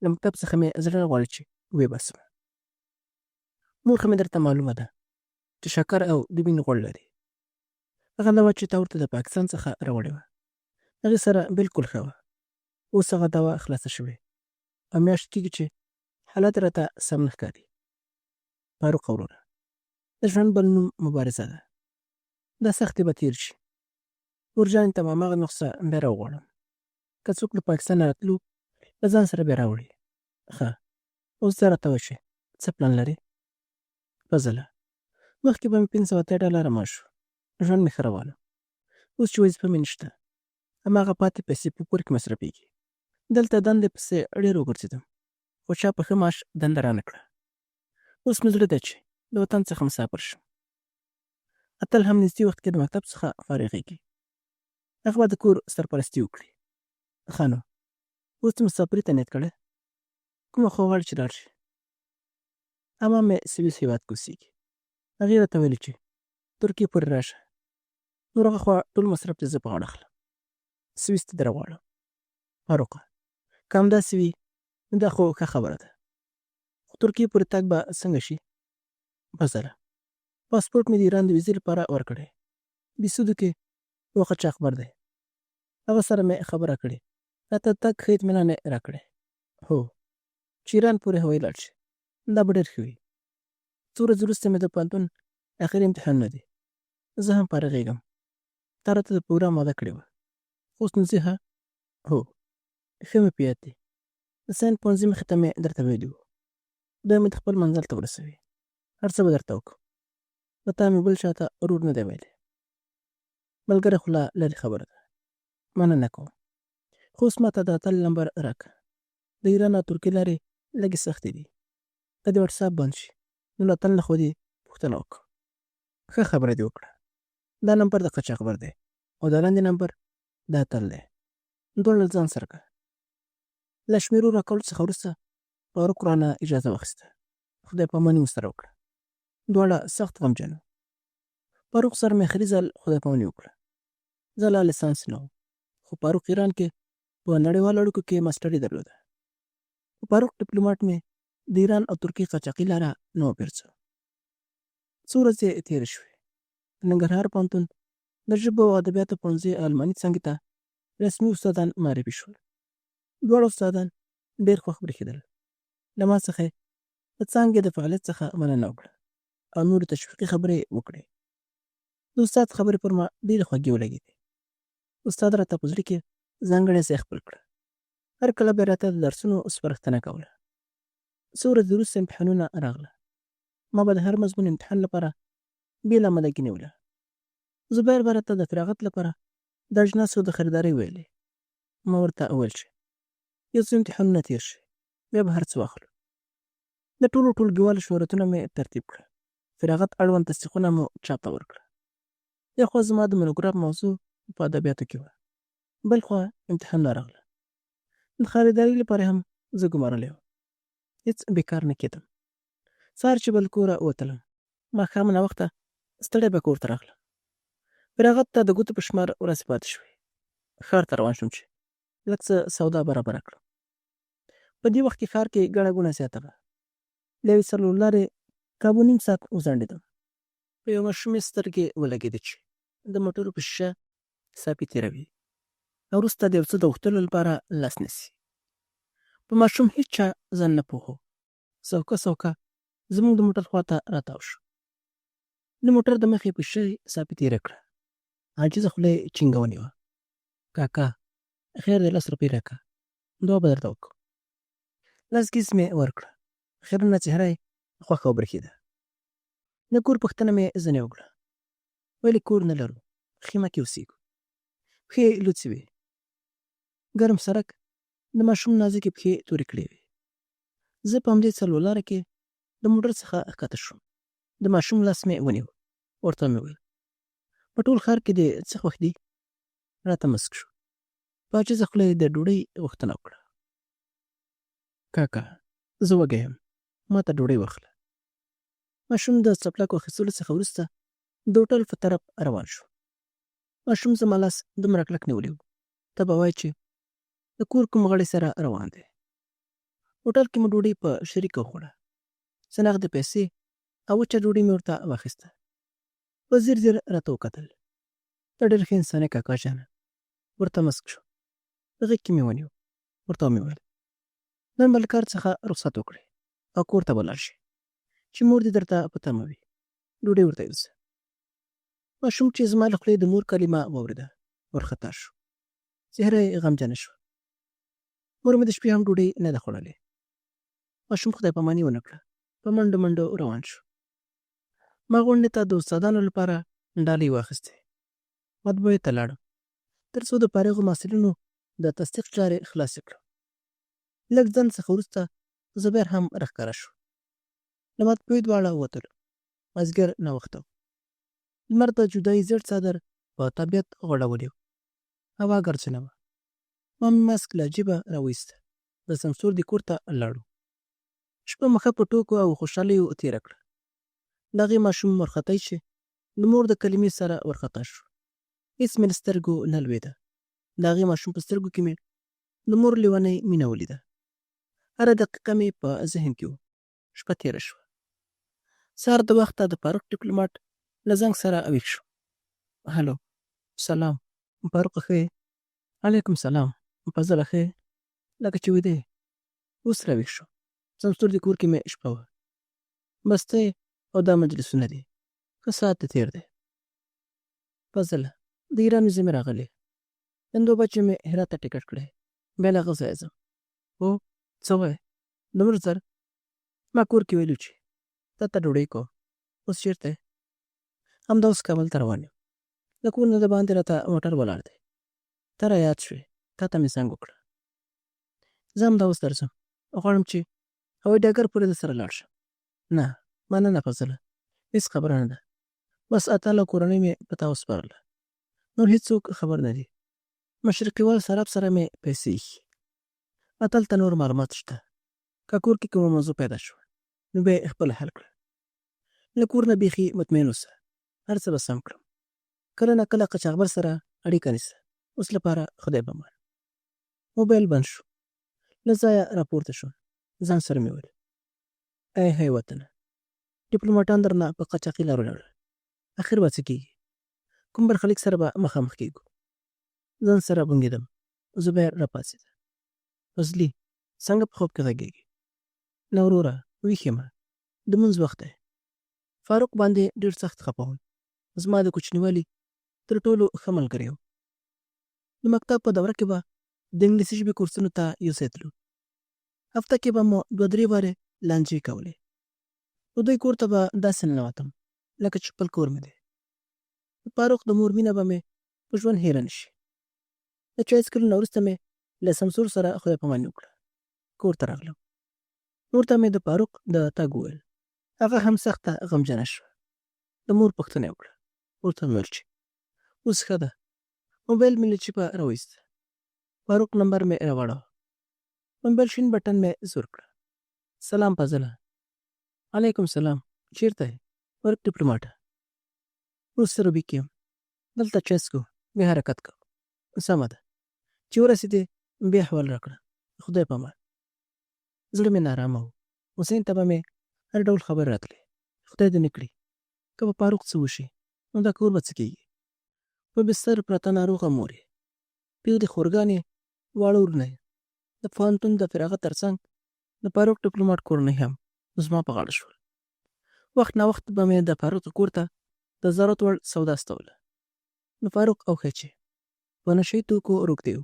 Speaker 1: له مکتب څخه مې زړه نه غواړي چې ویې باسم. مور خو مې درته معلومه ده چې شکر او د وینې غوړ لري. هغه دوا چې تا ورته د پاکستان څخه راوړې وه، هغې سره بلکل ښه وه. اوس هغه دوا خلاصه شوې او میاشت کېږي چې حالت یې راته سم نه ښکاري. فاروقه وروره! د ژوند بل نوم مبارزه ده. دا سختې به تېرې شي. مورجانې ته به هماغه نسخه بیا راوغواړم. که څوک له پاکستانه راتلو له ځان سره به یې راوړي. ښه اوس دا راته ووایه چې څه پلان لرې؟ فضله، مخکې به مې 580 ډالره معاش و. ژوند مې ښه روان و. اوس چې وظیفه مې نشته، هماغه پاتې پیسې په کور کې مصرفېږي. دلته دندې پسې ډېر وګرځېدم، خو چا په ښه معاش دنده رانه کړه. اوس مې زړه دی چې د وطن څخه مسافر شم. اتل هم نږدې وخت کې د مکتب څخه فارغېږي. هغه به د کور سرپرستي وکړي. ښه نو اوس دې مسافري ته نیت کړی؟ کومه خوا غواړې چې لاړ شې؟ اما مې سویس هېواد کې اوسېږي. هغې راته ویلي چې ترکیې پورې راشه، نور هغه خوا ټول مصرف دې زه په غاړه اخلم. سویس ته دې راغواړم. فاروقه، که همداسې وي نو دا خو ښه خبره ده. خو ترکیې پورې تګ به څنګه شي؟ فضله، پاسپورټ مې د ایران د ویزې لپاره ورکړی. بیسودو کې یو قاچاقبر دی. هغه سره مې خبره کړې، راته د تګ ښه اطمینان یې راکړی. هو، چې ایران پورې هوایي لاړ شې، دا به ډېر ښه وي. څو ورځې وروسته مې د پوهنتون اخري امتحانونه دي. زه هم فارغېږم. تا راته د پروګرام وعده کړې وه. خو اوس نو ځې ها؟ هو، ښه مې په یاد دي. د ساینس پوهنځي مخې ته مې درته ویلي وو. خدای مې دې خپل منزل ته ورسوي. هر څه به درته وکړم. له تا مې بل چا ته ورور نه دی ویلی. ملګری خو لا لرې خبره ده. مننه کوم. خو اوس ماته د اتل نمبر راکړه. د ایران او ترکیې لارې لږې سختې دي. که دې واټساپ بند شي نو له اتل نه خو دې پوښتنه وکړم. ښه خبره دې وکړه. دا نمبر د قاچاقبر دی او دا لاندې نمبر د اتل دی. دواړه له ځان سره کړه. له شمېرو راکولو څخه وروسته فاروق رانه اجازه واخیسته. خدای پاماني مو سره وکړه. دواړه سخت غمجن وو. فاروق سره مې اخري ځل خدای پاماني وکړه. زه لا لیسانس نه وم، خو فاروق ایران کې په نړیوالو اړیکو کې ماسټري درلوده. په فاروق ډیپلوماټ مې د ایران او ترکیې قاچاقي لاره نه وه پیرڅه. څو ورځې تېرې شوې. د ننګرهار پوهنتون د ژبو او ادبیاتو پوهنځي الماني څانګې ته رسمي استادان معرفي شول. دواړه استادان ډېر خوښ برېښېدل. له ما څخه یې د څانګې د فعالیت څخه مننه وکړه او نورې تشویقي خبرې یې وکړې. د استاد خبرې پر ما ډېرې خوږې ولګېدې. استاد راته په زړه کې ځانګړی ځای خپل کړ. هر کله به یې راته د درسونو سپارښتنه کوله. څو ورځې وروسته امتحانونه راغله. ما به د هر مضمون امتحان لپاره بېله آمادګي نیوله. زبیر به راته د فراغت لپاره د اجناسو د خریدارۍ ویلې. ما ورته وویل چې یو څو امتحانونه تېر شي، بیا به هر څه واخلو. د ټولو ټولګیوالو شهرتونه مې ترتیب کړل. فراغت اړوند تصدیقونه مو چاپ ته ورکړل. یو خوا زما د مونوګراف موضوع په ادبیاتو کې وه، بل خوا امتحانونه راغله. د خریدارۍ لپاره هم زه ګمارلی وم. هېڅ بېکار نه کېدم. سهار چې به له کوره وتلم، ماښام ناوخته ستړی به کور ته راغلم. فراغت ته د ګوتو په شمار ورځې پاتې شوې. ښار ته روان شوم چې لږ څه سودا برابره کړم. په دې وخت کې ښار کې ګڼه ګوڼه زیاته وه. له یوې څلور لارې کابو نیم ساعت وځنډېدم. په یوه ماشوم مې سترګې ولګېدې چې د موټرو په شیشه ساپي تېروي او وروسته د یو څه د غوښتلو لپاره لاس نیسي. په ماشوم هیچا ځان نه پوهوه. سوکه سوکه زموږ د موټر خواته راتاو شو. د موټر د مخې په شیشه یې ساپي تېره کړه. عاجزه خوله یې چینګه ونیوه. کاکا خیر دی لس روپۍ راکړه، دعا به درته وکړم. لس ګیز مې ورکړه. خیرنه څهره یې خوښه وبرېښېده. د کور پوښتنه مې ځنې وکړه. ویل یې کور نه لرو، خیمه کې اوسېږو. پښې یې لوڅې وې. ګرم سرک د ماشوم نازکې پښې تورې کړې وې. زه په همدې څلورلاره کې د موټر څخه ښکته شوم. د ماشوم لاس مې ونیو. ورته ومې ویل، په ټول ښار کې دې څه خوښ دي؟ راته مسک شو. په عاجزه خوله یې د ډوډۍ غوښتنه وکړه. کاکا، زه وږی یم، ماته ډوډۍ واخله. ماشوم د څپلکو اخیستلو څخه وروسته د هوټل په طرف روان شو. ماشوم زما لاس دومره کلک نیولی و، ته به وایې چې د کور کوم غړی سره روان دی. هوټل کې مو ډوډۍ په شریکه وخوړه. څه نغدې پیسې او وچه ډوډۍ مې ورته واخیسته. په ځیر ځیر راته وکتل. ته ډېر ښه انسان یې کاکا جانه. ورته مسک شو. په غېږ کې مې ونیو. ورته ومې ویل، نن به له کار څخه رخصت وکړې او کور ته به لاړ شې چې مور دې درته په تمه وي. ډوډۍ ورته یوسه. ماشوم چې زما له خولې د مور کلمه واورېده، وارخطا شو. څهره یې غمجنه شوه. مور مې د شپې هم ډوډۍ نه ده خوړلې. ماشوم خدای پاماني ونه کړه، په منډو منډو روان شو. ما غونډې ته د استادانو لپاره ډالۍ واخیستې. مطبعې ته لاړم، تر څو د فارغو محصلینو د تصدیق چارې خلاصې کړم. لږ ځنډ څخه وروسته زبیر هم راښکاره شو. له مطبعې دواړه ووتلو. مازدیګر ناوخته و. لمر د جدایي زیړ څادر په طبیعت غوړولی و. هوا ګرځنه وه. ما مې ماسک له جیبه راوایسته. د سمسور دې کور ته لاړو. شپه مو ښه په ټوکو او خوشحالیو تېره کړه. د هغې ماشوم وارخطايي چې د مور د کلمې سره وارخطا شو، هېڅ مې له سترګو نه لوېده. د هغې ماشوم په سترګو کې مې د مور لېونۍ مینه ولیده. هره دقیقه مې په ذهن کې و. شپه تېره شوه. سهار د وخته د فاروق ډیپلوماټ له زنګ سره ویښ شوم. هلو، سلام، فاروقه ښه یې؟ علیکم سلام، فضله ښه یې؟ لکه چې ویده یې؟ اوس راویښ شوم. سمسور دې کور کې مې شپه وه. بس ته یې او دا مجلسونه دي. ښه ساعت دې تېر دی. فضله، د ایران ویزه مې راغلې. نن دوه بجې مې هرات ته ټکټ کړی. بیا له هغه ځایه ځم. هو، څه وایې؟ دومره زر؟ ما کور کې ویلي چې تا ته ډوډۍ کوم. اوس چېرته یې؟ همدا اوس کابل ته روان یم. له کور نه دباندې راته موټر ولاړ دی. ته را یاد شوې، تا ته مې زنګ وکړه. زه همدا اوس درځم. غواړم چې هوایي ډګر پورې درسره لاړ شم. نه، مننه فضله، هېڅ خبره نه ده. بس اتل او کورنۍ مې په تا وسپارله. نور هېڅوک خبر نه دي. مشرقیوال صراف سره مې پیسې ایښي. اتل ته نور معلومات شته. که کور کې کومه موضوع پیدا شوه، نو بیا یې خپله حل کړه. له کور نه بیخي مطمئن اوسه، هر څه به سم کړم. کله نا کله قاچاقبر سره اړیکه نیسه. اوس لپاره خدای پامان. موبایل بند شو. له ځایه راپورته شوم. ځان سره مې وویل، ای هی وطنه! ډیپلوماټان درنه په قاچاقي لارو لاړل. اخر به څه کېږي؟ کوم برخلیک سره به مخامخ کېږو؟ ځان سره بونګېدم. زبیر راپاڅېده. فضلي! څنګه په خوب کې غږېږې؟ نه وروره، ویښ یمه. د لمونځ وخت دی. فاروق باندې ډېر سخت خپه وم. زما د کوچنیوالي تر ټولو ښه ملګری و. د مکتب په دوره کې به د انګلیسي ژبې کورسونو ته یو ځای تلو. هفته کې به مو دوه درې وارې لانجې کولې. د دوی کور ته به داسې ننوتم لکه چې خپل کور مې دی. د فاروق د مور مینه به مې په ژوند هېره نه شي. د چای څکلو نه وروسته مې له سمسور سره خدای پاماني وکړه. کور ته راغلم. مور ته مې د فاروق د تګ وویل. هغه هم سخته غمجنه شوه. د مور پوښتنه یې وکړه. ورته مې وویل چې اوس ښه ده. موبایل مې له جیبه راوایست. فاروق نمبر مې راواړاوه. موبایل شین بټن مې زور کړه. سلام فضله. علیکم سلام. چیرته یې؟ ورک ډیپلوماټه. اوس سروبي کې یم. دلته چای څکو، بیا حرکت کوو. سمه ده. چې ورسېدې بیا احوال راکړه. خدای په امان. زړه مې نارامه و. حسین ته به مې هر ډول خبرې راتلې. خدای دې نه کړي که په فاروق څه وشي نو دا کور به څه کېږي؟ په بستر پرته ناروغه مور یې، پېغلې خورګانې، واړه ورونه یې، د پوهنتون د فراغت ترڅنګ د فاروق ډیپلوماټ کورنۍ هم زما په غاړه شول. وخت ناوخت به مې د فاروق کور ته د ضرورت وړ سودا استوله. د فاروق اوښی چې په نشه یي توکو روږدی و،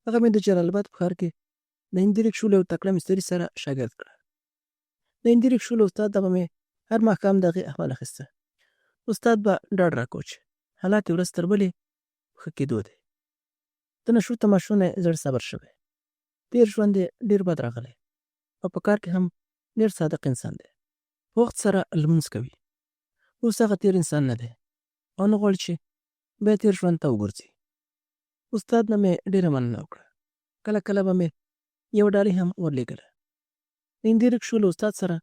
Speaker 1: هغه مې د جلال اباد په ښار کې د هندي ریکشو له یو تکړه مستري سره شاګرد کړه. د هندي ریکشو له استاد به مې هر ماښام د هغې احوال اخیسته. استاد به ډاډ راکاوه چې حالات یې ورځ تر بلې په ښه کېدو دی. د نشو تماشو نه یې زړه صبر شوی. تېر ژوند یې ډېر بد راغلی او په کار کې هم ډېر صادق انسان دی. په وخت سره لمونځ کوي. اوس هغه تېر انسان نه دی او نه غواړي چې بیا تېر ژوند ته وګرځي. استاد نه مې ډېره مننه وکړه. کله کله به مې یوه ډالۍ هم ورلېږله. د هندي رکشو له استاد سره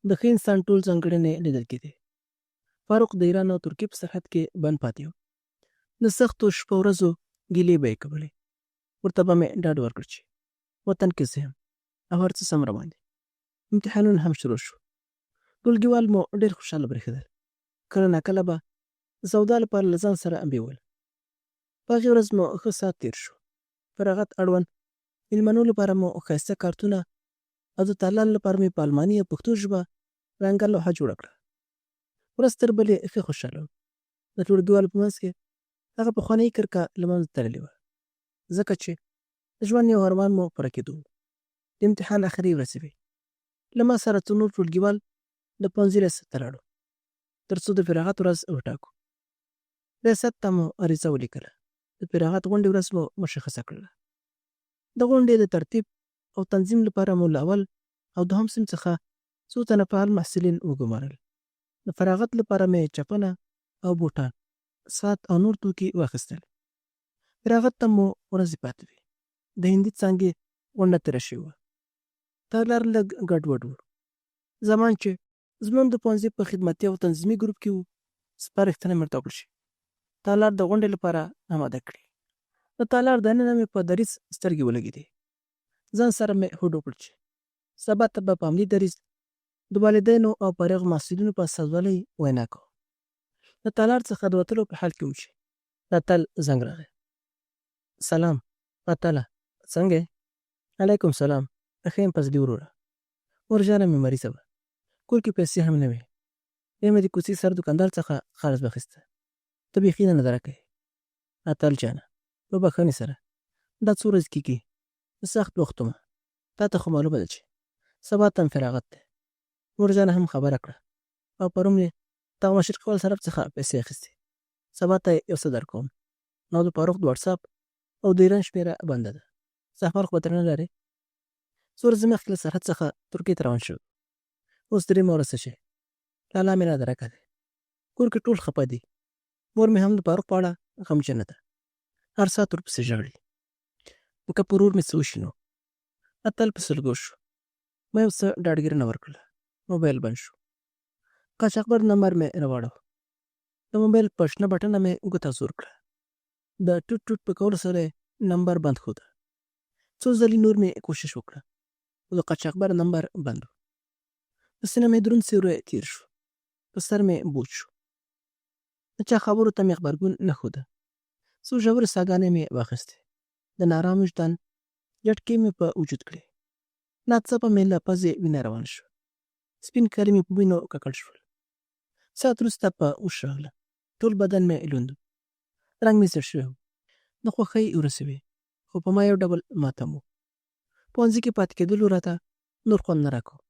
Speaker 1: د ښه انسان ټول ځانګړنې لیدل کېدې. فاروق د ایران او ترکیې په سرحد کې بند پاتې و. د سختو شپو ورځو ګیلې به یې کولې. ورته به مې ډاډ ورکړ چې وطن کې زه یم او هر څه سم روان دي. امتحانونه هم شروع شو. ټولګیوال مو ډېر خوشحاله برېښېدل. کله ناکله به د سودا لپاره له ځان سره بیول. په هغې ورځ مو ښه ساعت تېر شو. فراغت اړوند مېلمنو لپاره مو ښایسته کارتونه او د تالار لپاره مې په الماني او پښتو ژبه رنګه لوحه جوړه کړه. ورځ تر بلې ښه خوشحاله وم. د ټولګیوالو په منځ کې هغه پخوانۍ کرکه له منځه تللې وه، ځکه چې د ژوند یو ارمان مو پوره کېدو و. د امتحان اخري ورځې وې. له ما سره څو نور ټولګیوال د پوهنځي ریاست ته لاړو، تر څو د فراغت ورځ وټاکو. ریاست ته مو عریضه ولیکله. د فراغت غونډې ورځ مو مشخصه کړله. د غونډې د ترتیب او تنظیم لپاره مو له اول او دوهم صنف څخه څو تنه فعال محصلین وګمارل. د فراغت لپاره مې چپنه او بوټان، ساعت او نور توکي واخیستل. فراغت ته مو ورځې پاتې وې. د هندي څانګې غونډه تېره شوې وه. تالار لږ ګډوډ و. زمان چې زموږ د پوهنځي په خدمتي او تنظیمي ګروپ کې و، سپارښتنه مې ورته وکړه چې تالار د غونډې لپاره اماده کړي. د تالار دننه مې په دریځ سترګې ولګېدې. ځان سره مې هوډ وکړ چې سبا ته به په همدې دریځ د والدینو او فارغو محصلینو په استازولۍ وینا کوم. له تالار څخه د وتلو په حال کې وم چې د اتل زنګ راغی. سلام اتله، څنګه یې؟ علیکم سلام، ښه یم فضلي وروره. مورجانه مې مریضه وه، کور کې پیسې هم نه وې، بیا مې د کوڅې سر دوکاندار څخه قرض واخیسته. ته بیخي نه نادرکه یې اتل جانه، په بښنې سره، دا څو ورځې کیږي زه سخت بوخت وم، تاته خو معلومه ده چې سبا ته مې فراغت دی. مورجانه هم خبره کړه او پرون مې دغه مشرقیوال صرف څخه پیسې اخیستې، سبا ته یې یو څه درکوم. نو د فاروق د واټساپ او د ایران شمېره بنده ده، څه احوال خو به ترې نه لرې؟ څو ورځې مخکې له سرحد څخه ترکیې ته روان شوی و، اوس درېیمه ورځ څه شی لالا مې نادرکه دی. کور کې ټول خپه دي، مور مې هم د فاروق په اړه غمجنه ده، هر ساعت ورپسې ژاړي. که په ورور مې څه وشي نو؟ اتل په سلګو شو. ما یو څه ډاډګیرنه ورکړله، موبایل بند شو. قاچاقبر نمبر مې راواړاوه. د موبایل په شنه بټنه مې ګوته زور کړه. د ټوټ ټوټ په کولو سره یې نمبر بند ښوده. څو ځلي نور مې کوشش وکړه، خو د قاچاقبر نمبر بند و. په سینه مې دروند سیوری تېر شو. په سر مې بوج شو. د چا خبرو ته مې غبرګون نه ښوده. څو ژورې ساګانې مې واخیستې. د نارام وجدان جټکې مې په وجود کړې. ناڅاپه مې له پزې وینه روانه شوه. سپین کالي مې په وینو ککړ شول. ساعت وروسته په هوښ راغلم. ټول بدن مې لوند و. رنګ مې زیړ شوی و. د خوښۍ ورځې وې، خو په ما یو ډول ماتم و. پوهنځي کې پاتې کېدلو راته نور خوند نه راکاوه.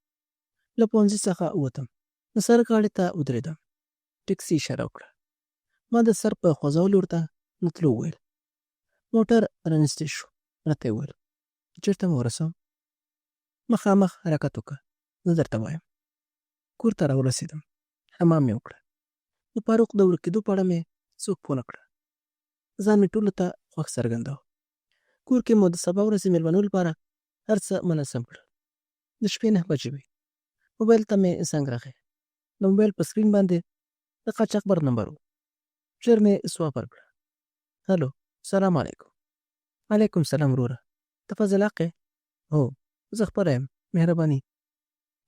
Speaker 1: له پوهنځي څخه ووتم. د سړک غاړې ته ودرېدم. ټکسي اشاره وکړه. ما د سر په خوځولو ورته د تلو وویل. موټر رانږدې شو. راته یې وویل، چېرته مو ورسوم؟ مخامخ حرکت وکړه، زه درته وایم. کور ته راورسېدم. حمام مې وکړه. د فاروق د ورکېدو په اړه مې څوک پوه نه کړه. ځان مې ټولو ته خوښ څرګنداوه. کور کې مو د سبا ورځې مېلمنو لپاره هر څه منظم کړل. د شپې نهه بجې وې. موبایل ته مې زنګ راغی. د موبایل په سکرین باندې د قاچاقبر نمبر و. ژر مې ځواب ورکړه. هلو، سلام علیکم. علیکم سلام وروره، ته فضل حق یې؟ هو، زه خپله یم، مهرباني.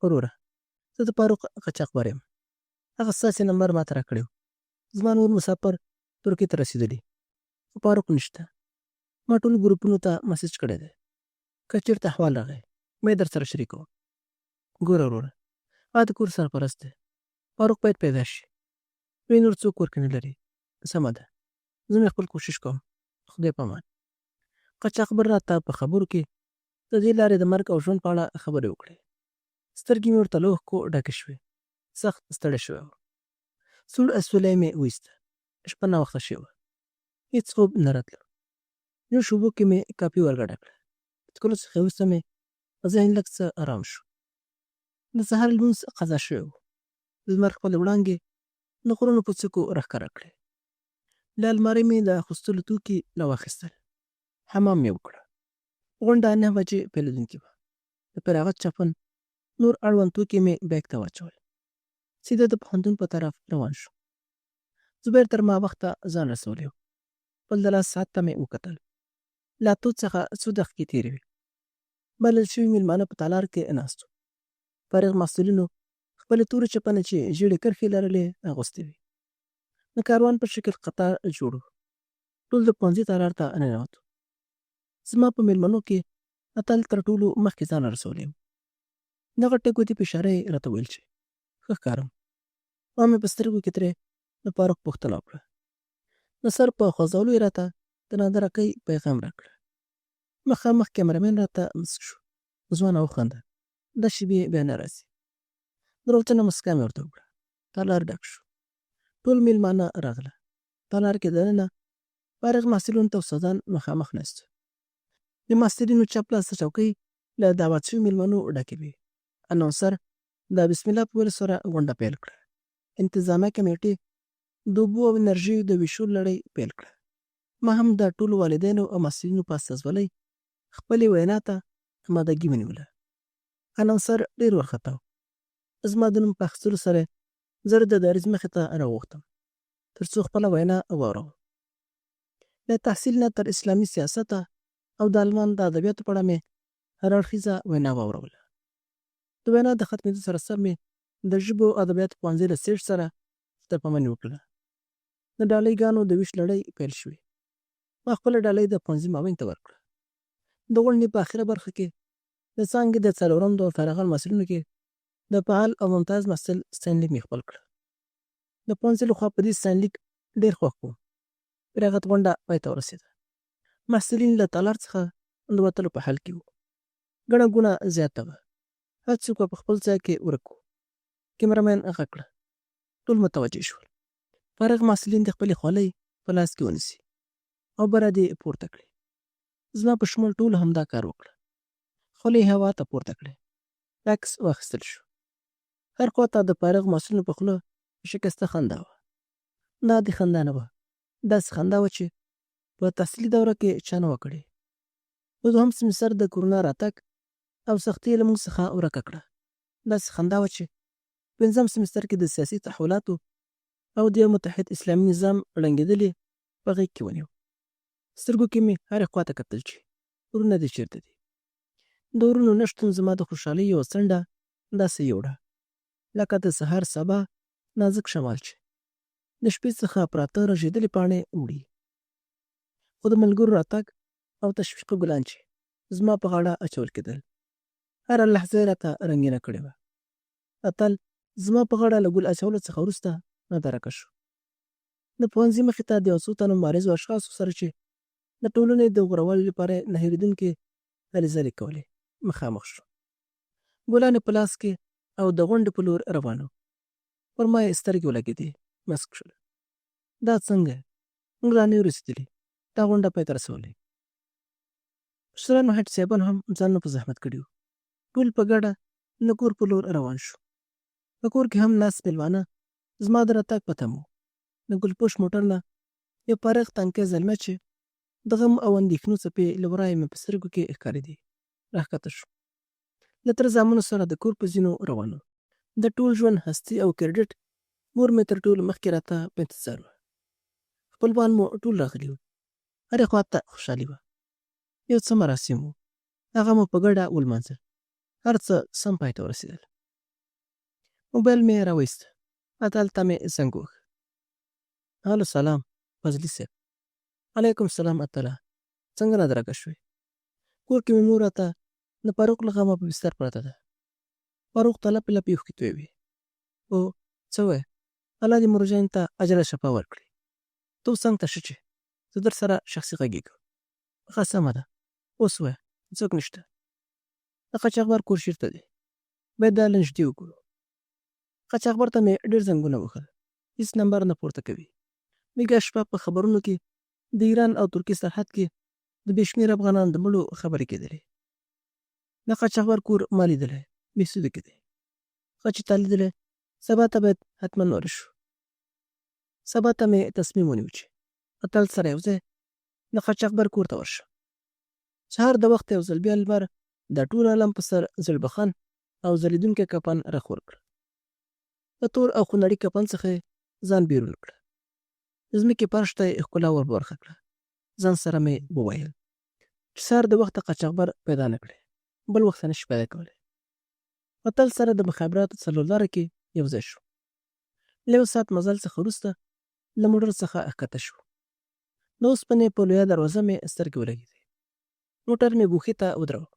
Speaker 1: وروره، زه د فاروق قاچاقبر یم. هغه ستاسې نمبر ماته راکړی و. زما نور مساپر ترکیې ته رسېدلي، خو فاروق نشته. ما ټولو ګروپونو ته مسیج کړی دی. که چېرته احوال راغی، ما یې درسره شریکوم. ګوره وروره، هغه د کور سرپرست دی. فاروق باید پیدا شي. دوی نور څوک کور کې نه لري. سمه ده، زه مې خپل کوشش کوم. خدای پامان. قاچاقبر راته په خبرو کې د دې لارې د مرګ او ژوند په اړه خبرې وکړې. سترګې مې ورته له اوښکو ډکې شوې. سخت ستړی شوی وم. سوړ اسویلی مې وایسته. شپه ناوخته شوې وه. هېڅ خوب نه راتلو. یو شوبو کې مې کاپي ورګډه کړه. څکلو څخه وروسته مې ذهن لږ څه ارام شو. د سهار لمونځ قضا شوی و. لمر خپلې وړانګې د غرونو په څوکو راښکاره کړې. له المارۍ مې د اخیستلو توکي راواخیستل. حمام مې وکړ. غونډه 9 بجې پیلېدونکې وه. د فراغت چپن نور اړوند توکي مې بیک ته واچول. سیده د پوهنتون په طرف روان شوم. زبیر تر ما وخته ځان رسولی و. خپل د لاس ساعت ته مې وکتل. له اتو څخه څو دقیقې تېرې وې. بلل شوي مېلمانه په تالار کې ناست وو. فارغ محصلینو خپلې تورې چپنې چې ژېړې کرښې لرلې اغوستې وې. د کاروان په شکل قطار جوړ و. ټول د پوهنځي تالار ته ننوتو. زما په مېلمنو کې اتل تر ټولو مخکې ځان رارسولی و. د غټې ګوتې په اشاره یې راته ویل چې ښه ښکارم. ما مې په سترګو کې ترې د فاروق پوښتنه وکړه. د سر په خوځولو یې راته د نادرکۍ پیغام راکړ. مخامخ کیمرامین راته مسک شو. ځوانه وخنده، دا شېبې بیا نه راځي. دروغجنه مسکا مې ورته وکړه. تالار ډک شو. ټول مېلمانه راغله. تالار کې دننه فارغ محصلینو ته استادان مخامخ ناست وو. د محصلینو چپ لاس ته چوکۍ له دعوت شویو مېلمنو ډکې وې. انونسر د بسم الله په ویلو سره غونډه پیل کړه. انتظامیه کمېټې د اوبو او انرژیو د ویشلو لړۍ پیل کړه. ما هم د ټولو والدینو او محصلینو په استازولۍ خپلې وینا ته امادګي ونیوله. انونسر ډېر وارخطا و. زما د نوم په اخیستلو سره یې زه د دریځ مخې ته راوغوښتم تر څو خپله وینا واوروم. له تحصیل نه تر اسلامي سیاسته او د المان د ادبیاتو په اړه مې هر اړخیزه وینا واوروله. د وینا د ختمېدو سره سم مې د ژبو او ادبیاتو پوهنځي له سېټ سره سترپمني وکړله. د ډالۍ ګانو د ویش لړۍ پیل شوې. ما خپله ډالۍ د پوهنځي معاون ته ورکړه. د غونډې په اخره برخه کې د څانګې د څلورم دور فارغان محصلینو کې د فعال او ممتاز محصل ستاینلیک مې خپل کړ. د پوهنځي لخوا په دې ستاینلیک ډېر خوښ وم. فراغت غونډه پای ته ورسېده. محصلین له تالار څخه د وتلو په حال کې وو. ګڼه ګوڼه زیاته وه. هر څوک په خپل ځای کې ورک وو. کیمرامین غږ کړه. ټول متوجه شول. فارغ محصلین دې خپلې خولۍ په لاس کې ونیسي او بره دې پورته کړي. زما په شمول ټولو همدا کار وکړ. خولۍ یې هوا ته پورته کړې. عکس واخیستل شو. هر خوا ته د فارغ محصلینو په خوله شکسته خندا وه. دا عادي خندا نه وه، داسې خندا وه چې په تحصیلي دوره کې چا نه وه کړې. په دوهم سمستر د کرونا راتګ او سختي یې له موږ څخه ورکه کړه. داسې خندا وه چې پنځم سمستر کې د سیاسي تحولاتو او د یو متحد اسلامي نظام ړنګېدل یې په غېږ کې ونیو. سترګو کې مې هرې خوا ته کتل چې ورونه دې چېرته دي؟ د ورونو نشتون زما د خوشحالۍ یوه څنډه داسې یوړه لکه د سهار سبا نازک شمال چې د شپې څخه پراته رژېدلې پاڼې وړي. خو د ملګرو راتګ او تشویقي ګلان چې زما په غاړه اچول کېدل، هره لحظه یې راته رنګینه کړې وه. اتل زما په غاړه له ګل اچولو څخه وروسته نادرکه شو. د پوهنځي مخې ته د یو څو تنو مبارزو اشخاصو سره چې د ټولنې د غوره والي لپاره یې نه هېرېدونکې هلې ځلې کولې، مخامخ شو. ګلان یې په لاس کې او د غونډې په لور روان وو. پر ما یې سترګې ولګېدې، مسک شول. دا څنګه؟ موږ لا نه یو رسېدلي، تا غونډه پای ته رسولې. مشرانو هډ صاحبانو هم ځانونه په زحمت کړي وو. ټول په ګډه د کور په لور روان شو. په کور کې هم ناست مېلمانه زما د راتګ په تمه وو. د ګلپوش موټر نه یو فارغ تنکی زلمی چې د غم او اندېښنو څپې له ورایه مې په سترګو کې ښکارېدې، راښکته شو. له تره زامنو سره د کور په زینو روان وم. د ټول ژوند هستي او کرډټ مور مې تر ټولو مخکې راته په انتظار وه. خپلوان مو ټول راغلي وو. هرې خوا ته خوشحالي وه. یو څه مراسم وو. هغه مو په ګډه ولمانځل. هر څه سم پای ته ورسېدل. موبایل مې راوایست. اتل ته مې زنګ وواهه. الو سلام فضلي صیب. علیکم سلام اتله، څنګه نادرکه شوې؟ کور کې مې مور راته د فاروق له غمه په بستر پرته ده. فاروق ته لپې لپې اوښکې تویوي. او څه وایې؟ الله دې مورجانې ته عاجله شفا ورکړي. ته اوس څنګ ته شه چې زه درسره شخصي غږېږم. ښه سمه ده، اوس ووایه، څوک نشته؟ د قاچاقبر کور چېرته دی؟ باید دا له نږدې وګورو. قاچاقبر ته مې ډېر زنګونه وهل، هېڅ نمبر نه پورته کوي. بېګا شپه په خبرونو کې د ایران او ترکیې سرحد کې د بې شمېره افغانانو د مړو خبرې کېدلې. د قاچاقبر کور ما لیدلی، بهسودو کې دی. ښه چې تا لیدلی، سبا ته باید حتما ورشو. سبا ته مې تصمیم ونیو چې اتل سره یو ځای د قاچاقبر کور ته ورشم. سهار د وخته یو ځل بیا لمر د ټول عالم په سر زړ بخن او ځلېدونکی کفن راخور کړ. له تور او خونړي کفن څخه یې ځان بیرون کړ. د ځمکې فرش ته یې ښکلا ور په برخه کړه. ځان سره مې وویل چې سهار د وخته قاچاقبر پیدا نه کړې، بل وخت یې نه شي پیدا کولی. اتل سره د مخابراتو څلور لاره کې یو ځای شو. له یو ساعت مزل څخه وروسته له موټر څخه ښکته شو. د اوسپنې په لویه دروازه مې سترګې ولګېدې. موټر مې ګوښې ته ودراوه.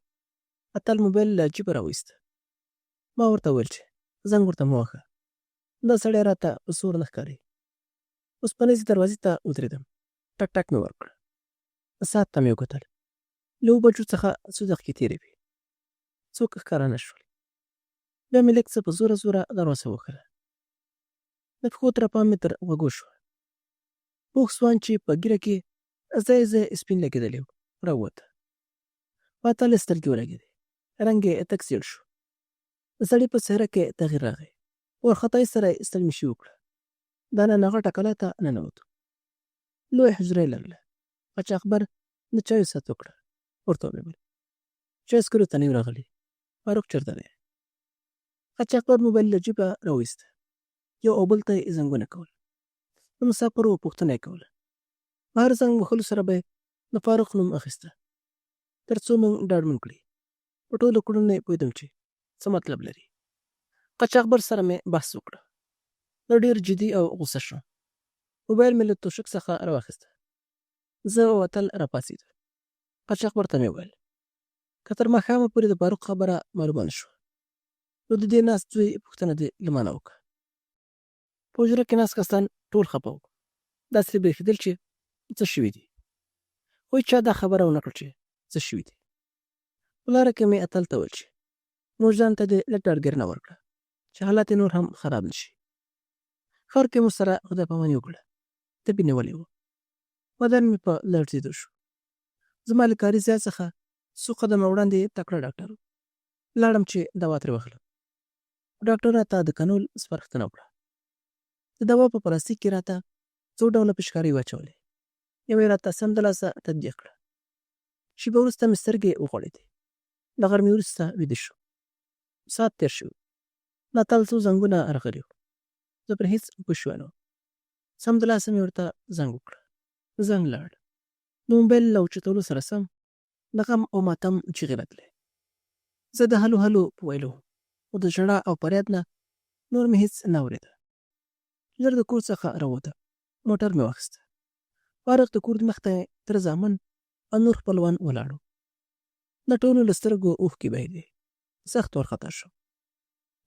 Speaker 1: اتل موبایل له جیبه راوایسته. ما ورته وویل چې زنګ ورته مه وهه. دا سړی راته په سور نه ښکاري. اوسپنیزې دروازې ته ودرېدم. ټک ټک مې ورکړ. ساعت ته مې وکتل. له اوو بجو څخه څو دقیقې تېرې وې. څوک ښکاره نه شول. بیا مې لږ څه په زوره زوره دروازه ووهله. د پښو ترپا مې تر غوږو شوه. پوخ ځوان چې په ږیره کې ځای ځای سپین لګېدلی و، راووت. په اتل یې سترګې ولګېدې. رنګ یې تک زېړ شو. د سړي په څهره کې تغیر راغی. په وارخطایۍ سره یې ستړمشي وکړه. دننه غټه کلا ته ننوتو. لویه حجره یې لرله. قاچاقبر د چایو ست وکړه. ورته ومې ویل، چای څکلو ته نه یو راغلي. فاروق چېرته دی؟ قاچاقبر موبایل له جیبه راوایسته. یو او بل ته یې زنګونه کول. د مساپرو پوښتنه یې کوله. په هر زنګ وهلو سره به یې د فاروق نوم اخیسته. تر څو موږ ډاډمن کړي. په ټولو کړنو یې پوهېدم چې څه مطلب لري. قاچاقبر سره مې بحث وکړ. زه ډېر جدي او غوسه شوم. موبایل مې له توشک څخه راواخیسته. زه او اتل راپاڅېدو. قاچاقبر ته مې وویل، که تر ماښامه پورې د فاروق خبره معلومه نه شوه، نو د دې ناست زوی پوښتنه دې له ما نه وکړه. په حجره کې ناست کسان ټول خپه وو. داسې برېښېدل چې څه شوي دي. خو هېچا دا خبره ونه کړه چې څه شوي دي. په لاره کې مې اتل ته وویل چې مور جان ته دې لږ ډاډګیرنه ورکړه چې حالات یې نور هم خراب نه شي. ښار کې مو سره خدای پاماني وکړه. تبې نیولی و. بدن مې په لړزېدو شو. زما له کاري ځای څخه څو قدمه وړاندې تکړه ډاکټر و. لاړم چې دوا ترې واخلم. خو ډاکټر راته د کنول سپارښتنه وکړه. د دوا په پلاستیک کې راته څو ډوله پشکارۍ واچولې. یوه یې راته سمدلاسه تطبیق کړه. شېبه وروسته مې سترګې وغوړېدې. له غرمې وروسته ویده شوم. ساعت تېر شوی و. د اتل څو زنګونه راغلي وو. زه پرې هېڅ پوه شوی نه وم. سمدلاسه مې ورته زنګ وکړ. زنګ لاړ. د موبایل له اوچتولو سره سم د غم او ماتم چیغې راتلې. زه د هلو هلو په ویلو وم، خو د ژړا او فریاد نه نور مې هېڅ نه اورېده. ژر د کور څخه راووتم، موټر مې واخیسته. فارغ د کور مخ ته یې تره زامن او نور خپلوان ولاړ وو. د ټولو له سترګو اوښکې بهېدې. سخت وارخطا شوم.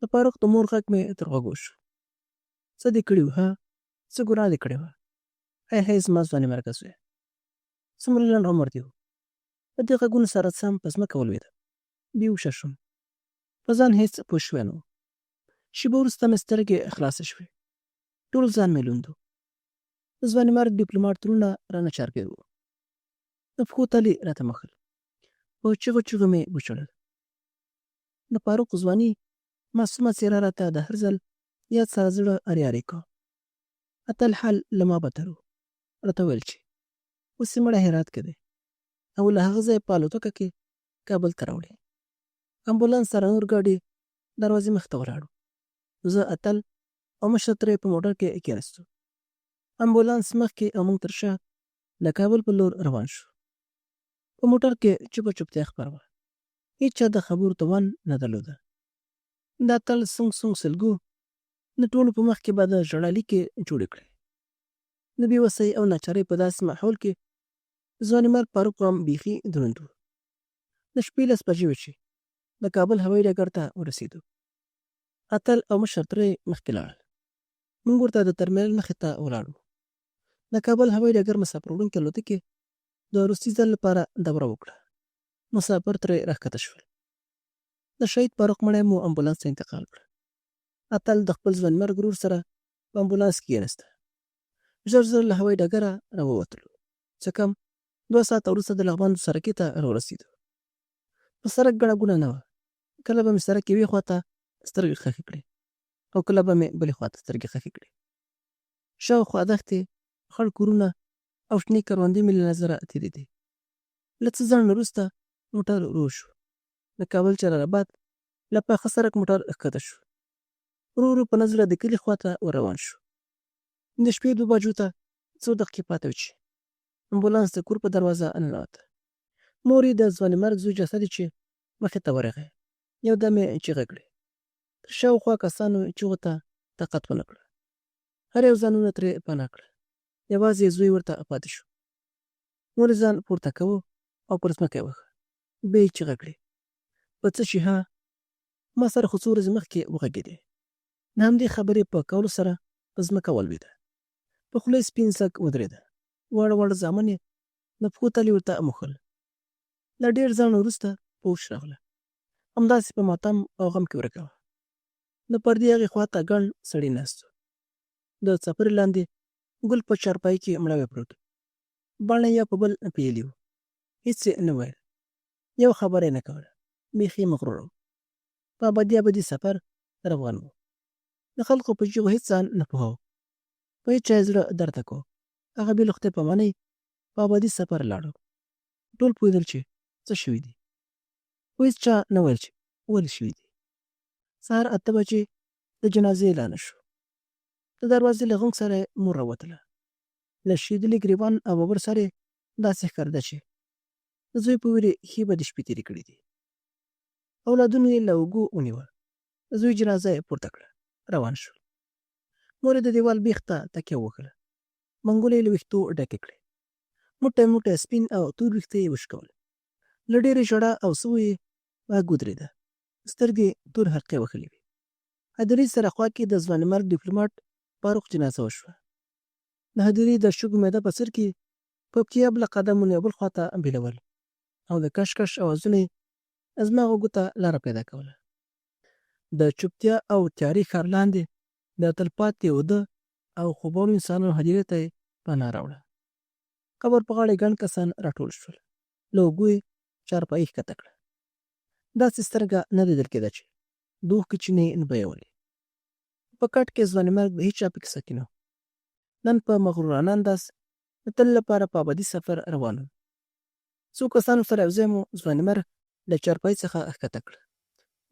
Speaker 1: د فاروق د مور غږ مې تر غوږو شو. څه دې کړي وو ها؟ څه ګناه دې کړې وه؟ هی هی زما ځوانیمرګه زویه! څومره لنډ عمر دې و. له دې غږونو سره سم په ځمکه ولوېدم. بې هوښه شوم. په ځان هېڅ پوه شوی نه وم. شېبه وروسته مې سترګې خلاصې شوې. ټول ځان مې لوند و. د ځوانیمرګ ډیپلوماټ ترونه رانه چارپېر وو. د پښو تلي راته مښل. په چیغو چیغو مې وژړل. د فاروق ځواني معصومه څېره راته د هر ځل یاد سره زړه ارې ارې کا. اتل حال له ما بتر و. راته ویل چې اوس یې مړی هرات کې دی او له هغه ځایه په الوتکه کې کابل ته راوړي. امبولانس سره نور ګاډي دروازې مخ ته ولاړ وو. زه، اتل او مشر تره یې په موټر کې کېناستو. امبولانس مخکې او موږ تر شا د کابل په لور روان شو. په موټر کې چوپه چوپتیا خپره وه. هېچا د خبرو توان نه درلوده. د اتل سونګ سونګ سلګو د ټولو په مخ کې به د ژړا لیکې جوړې کړې. د بې وسۍ او ناچارۍ په داسې ماحول کې د ځوانیمرګ فاروق غم بیخي دروند و. د شپې لس بجې وې چې د کابل هوایي ډګر ته ورسېدو. اتل او مشر تره یې مخکې لاړل. موږ ورته د ترمینل مخې ته ولاړ وو. د کابل هوایي ډګر مسافر وړونکې الوتکې د وروستي ځل لپاره دوره وکړه. مسافر ترې راښکته شول. د شهید فاروق مړی مو امبولانس ته انتقال کړ. اتل د خپل ځوانیمرګ ورور سره په امبولانس کې کېناسته. ژر ژر له هوایي ډګره راووتلو. څه کم 2 ساعته وروسته د لغمان سرکې ته راورسېدو. په سرک ګڼه ګوڼه نه وه. کله به مې سرک یوې خوا ته سترګې خښې کړې او کله به مې بلې خوا ته سترګې خښې کړې. شاوخوا دښتې، خړ کورونه او شنې کروندې مې له نظره تېرېدې. له څه ځنډ وروسته موټر ورو شو. د کابل جلال اباد له پاخه سرک موټر ښکته شو. ورو ورو په نه زړه د کلي خوا ته ور روان شو. د شپې دوه بجو ته څو دقیقې پاتې وې چې امبولانس د کور په دروازه ننوته. مور یې د ځوانیمرګ زوی جسد چې مخې ته ورغی، یو دم یې چیغه کړې. تر شاوخوا کسانو یې چیغو ته طاقت ونه کړ. هر یو ځانونه ترې پناه کړل. یوازې یې زوی ورته پاتې شو. مور یې ځان پورته کاوه او پر ځمکه یې وښه. بیا یې چیغه کړې، په څه شي ها؟ ما سره خو څو ورځې مخکې وغږېدې. د همدې خبرې په کولو سره په ځمکه ولوېده. په خوله یې سپین ځګ ودرېده. واړه واړه زامن یې د پښو تلي ورته موښل. له ډېر ځنډ وروسته په هوش راغله. همداسې په ماتم او غم کې ورکه وه. د پردې هغې خوا ته ګڼ سړي ناست وو. د څپرې لاندې ګل په چارپایي کې مړاوی پروت و. باڼه یې یو په بل پېیلي وو. هېڅ یې نه ویل. یوه خبره یې نه کوله. بیخي مغروره و. په ابدي ابدي سفر روان و. د خلکو په چیغو هېڅ ځان نه پوهاوه. په هېچا یې زړه درد نه کاوه. هغه بې له خدای پامانۍ په ابدي سفر لاړ. ټول پوهېدل چې څه شوي دي، خو هېڅ چا نه ویل چې ولې شوي دي. سهار اته بجې د جنازې اعلان وشو. د دروازې له غونګ سره یې مور راووتله. له شلېدلي ګرېوان او ببر سر یې داسې ښکارېده چې د زوی په ویر یې ښې بدې شپې تېرې کړې دي. اولادونو یې له اوږو ونیوه، د زوی جنازه یې پورته کړه، روان شول. مور یې د دېوال بېخ ته تکیه ووهله، منګولې یې له ویښتو ډکې کړې. موټی موټی سپین او تور ویښته یې وشکول. له ډېرې ژړا او سوو یې غږ ودرېده. سترګې یې تور حلقې وهلې وې. هدیرې سره خوا کې د ځوانیمرګ ډیپلوماټ فاروق جنازه وشوه. د هدیرې د شګو میده په څرکې په پکې له قدمونو یو بل خوا ته بېلول او د کش کش اوازونه یې زما غوږو ته لاره پیدا کوله. د چوپتیا او تیارې ښار لاندې د تلپاتې اوده او خوبولو انسانانو هدیرې ته یې پناه راوړه. قبر په غاړه یې ګڼ کسان راټول شول. له اوږو یې چارپایي ښکته کړه. داسې سترګه نه لیدل کېده چې د اوښکې چینې یې نه بهیولې. په کټ کې ځوانیمرګ د هیچا په کیسه کې نه و. نن په مغرورانه انداز د تل لپاره په ابدي سفر روان وم. څو کسانو سره یوځای مو ځوانیمرګ له چارپایي څخه ښکته کړ.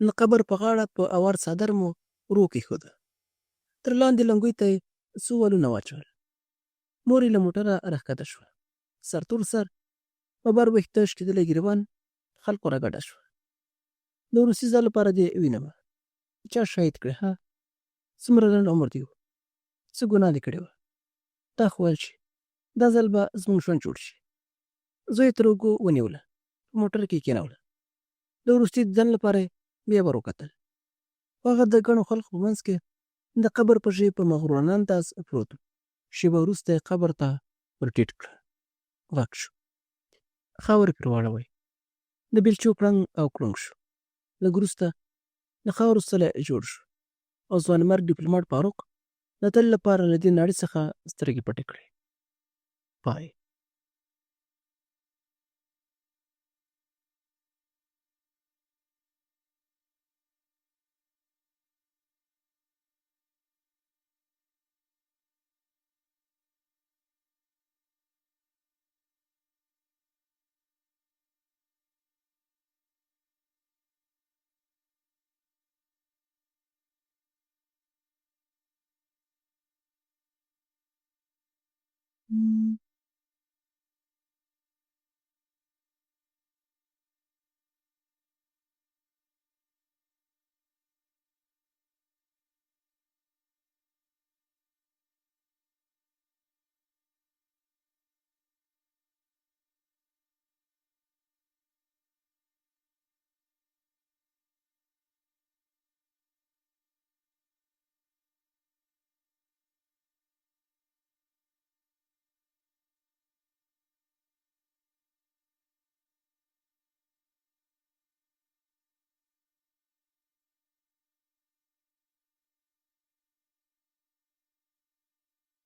Speaker 1: د قبر په غاړه په اوار څادر مو ورو کېښوده. تر لاندې لنګوی ته یې څو ولونه واچول. مور یې له موټره راښکته شوه. سرتور سر، ببر ویښته، شکېدلی ګرېوان، خلکو راګډه شوه. د وروستي ځل لپاره دې وینمه. چا شهید کړې ها؟ څومره لنډ عمر دې و. څه ګناه دې کړې وه؟ تا خو ویل چې دا ځل به زموږ ژوند جوړ شي. زوی یې تر اوږو ونیوله، په موټر کې یې کېنوله. د وروستي دیدن لپاره یې بیا ور وکتل. خو هغه د ګڼو خلکو په منځ کې د قبر په ژۍ په مغرورانه انداز پروت و. شېبه وروسته یې قبر ته ور ټیټ کړ. غږ شو. خاورې پرې واړوئ. د بیلچو کړنګ او کړونګ شو. لږ وروسته د خاورو څلی جوړ شو او ځوانیمرګ ډیپلوماټ فاروق د تل لپاره له دې نړۍ څخه سترګې پټې کړې. پای.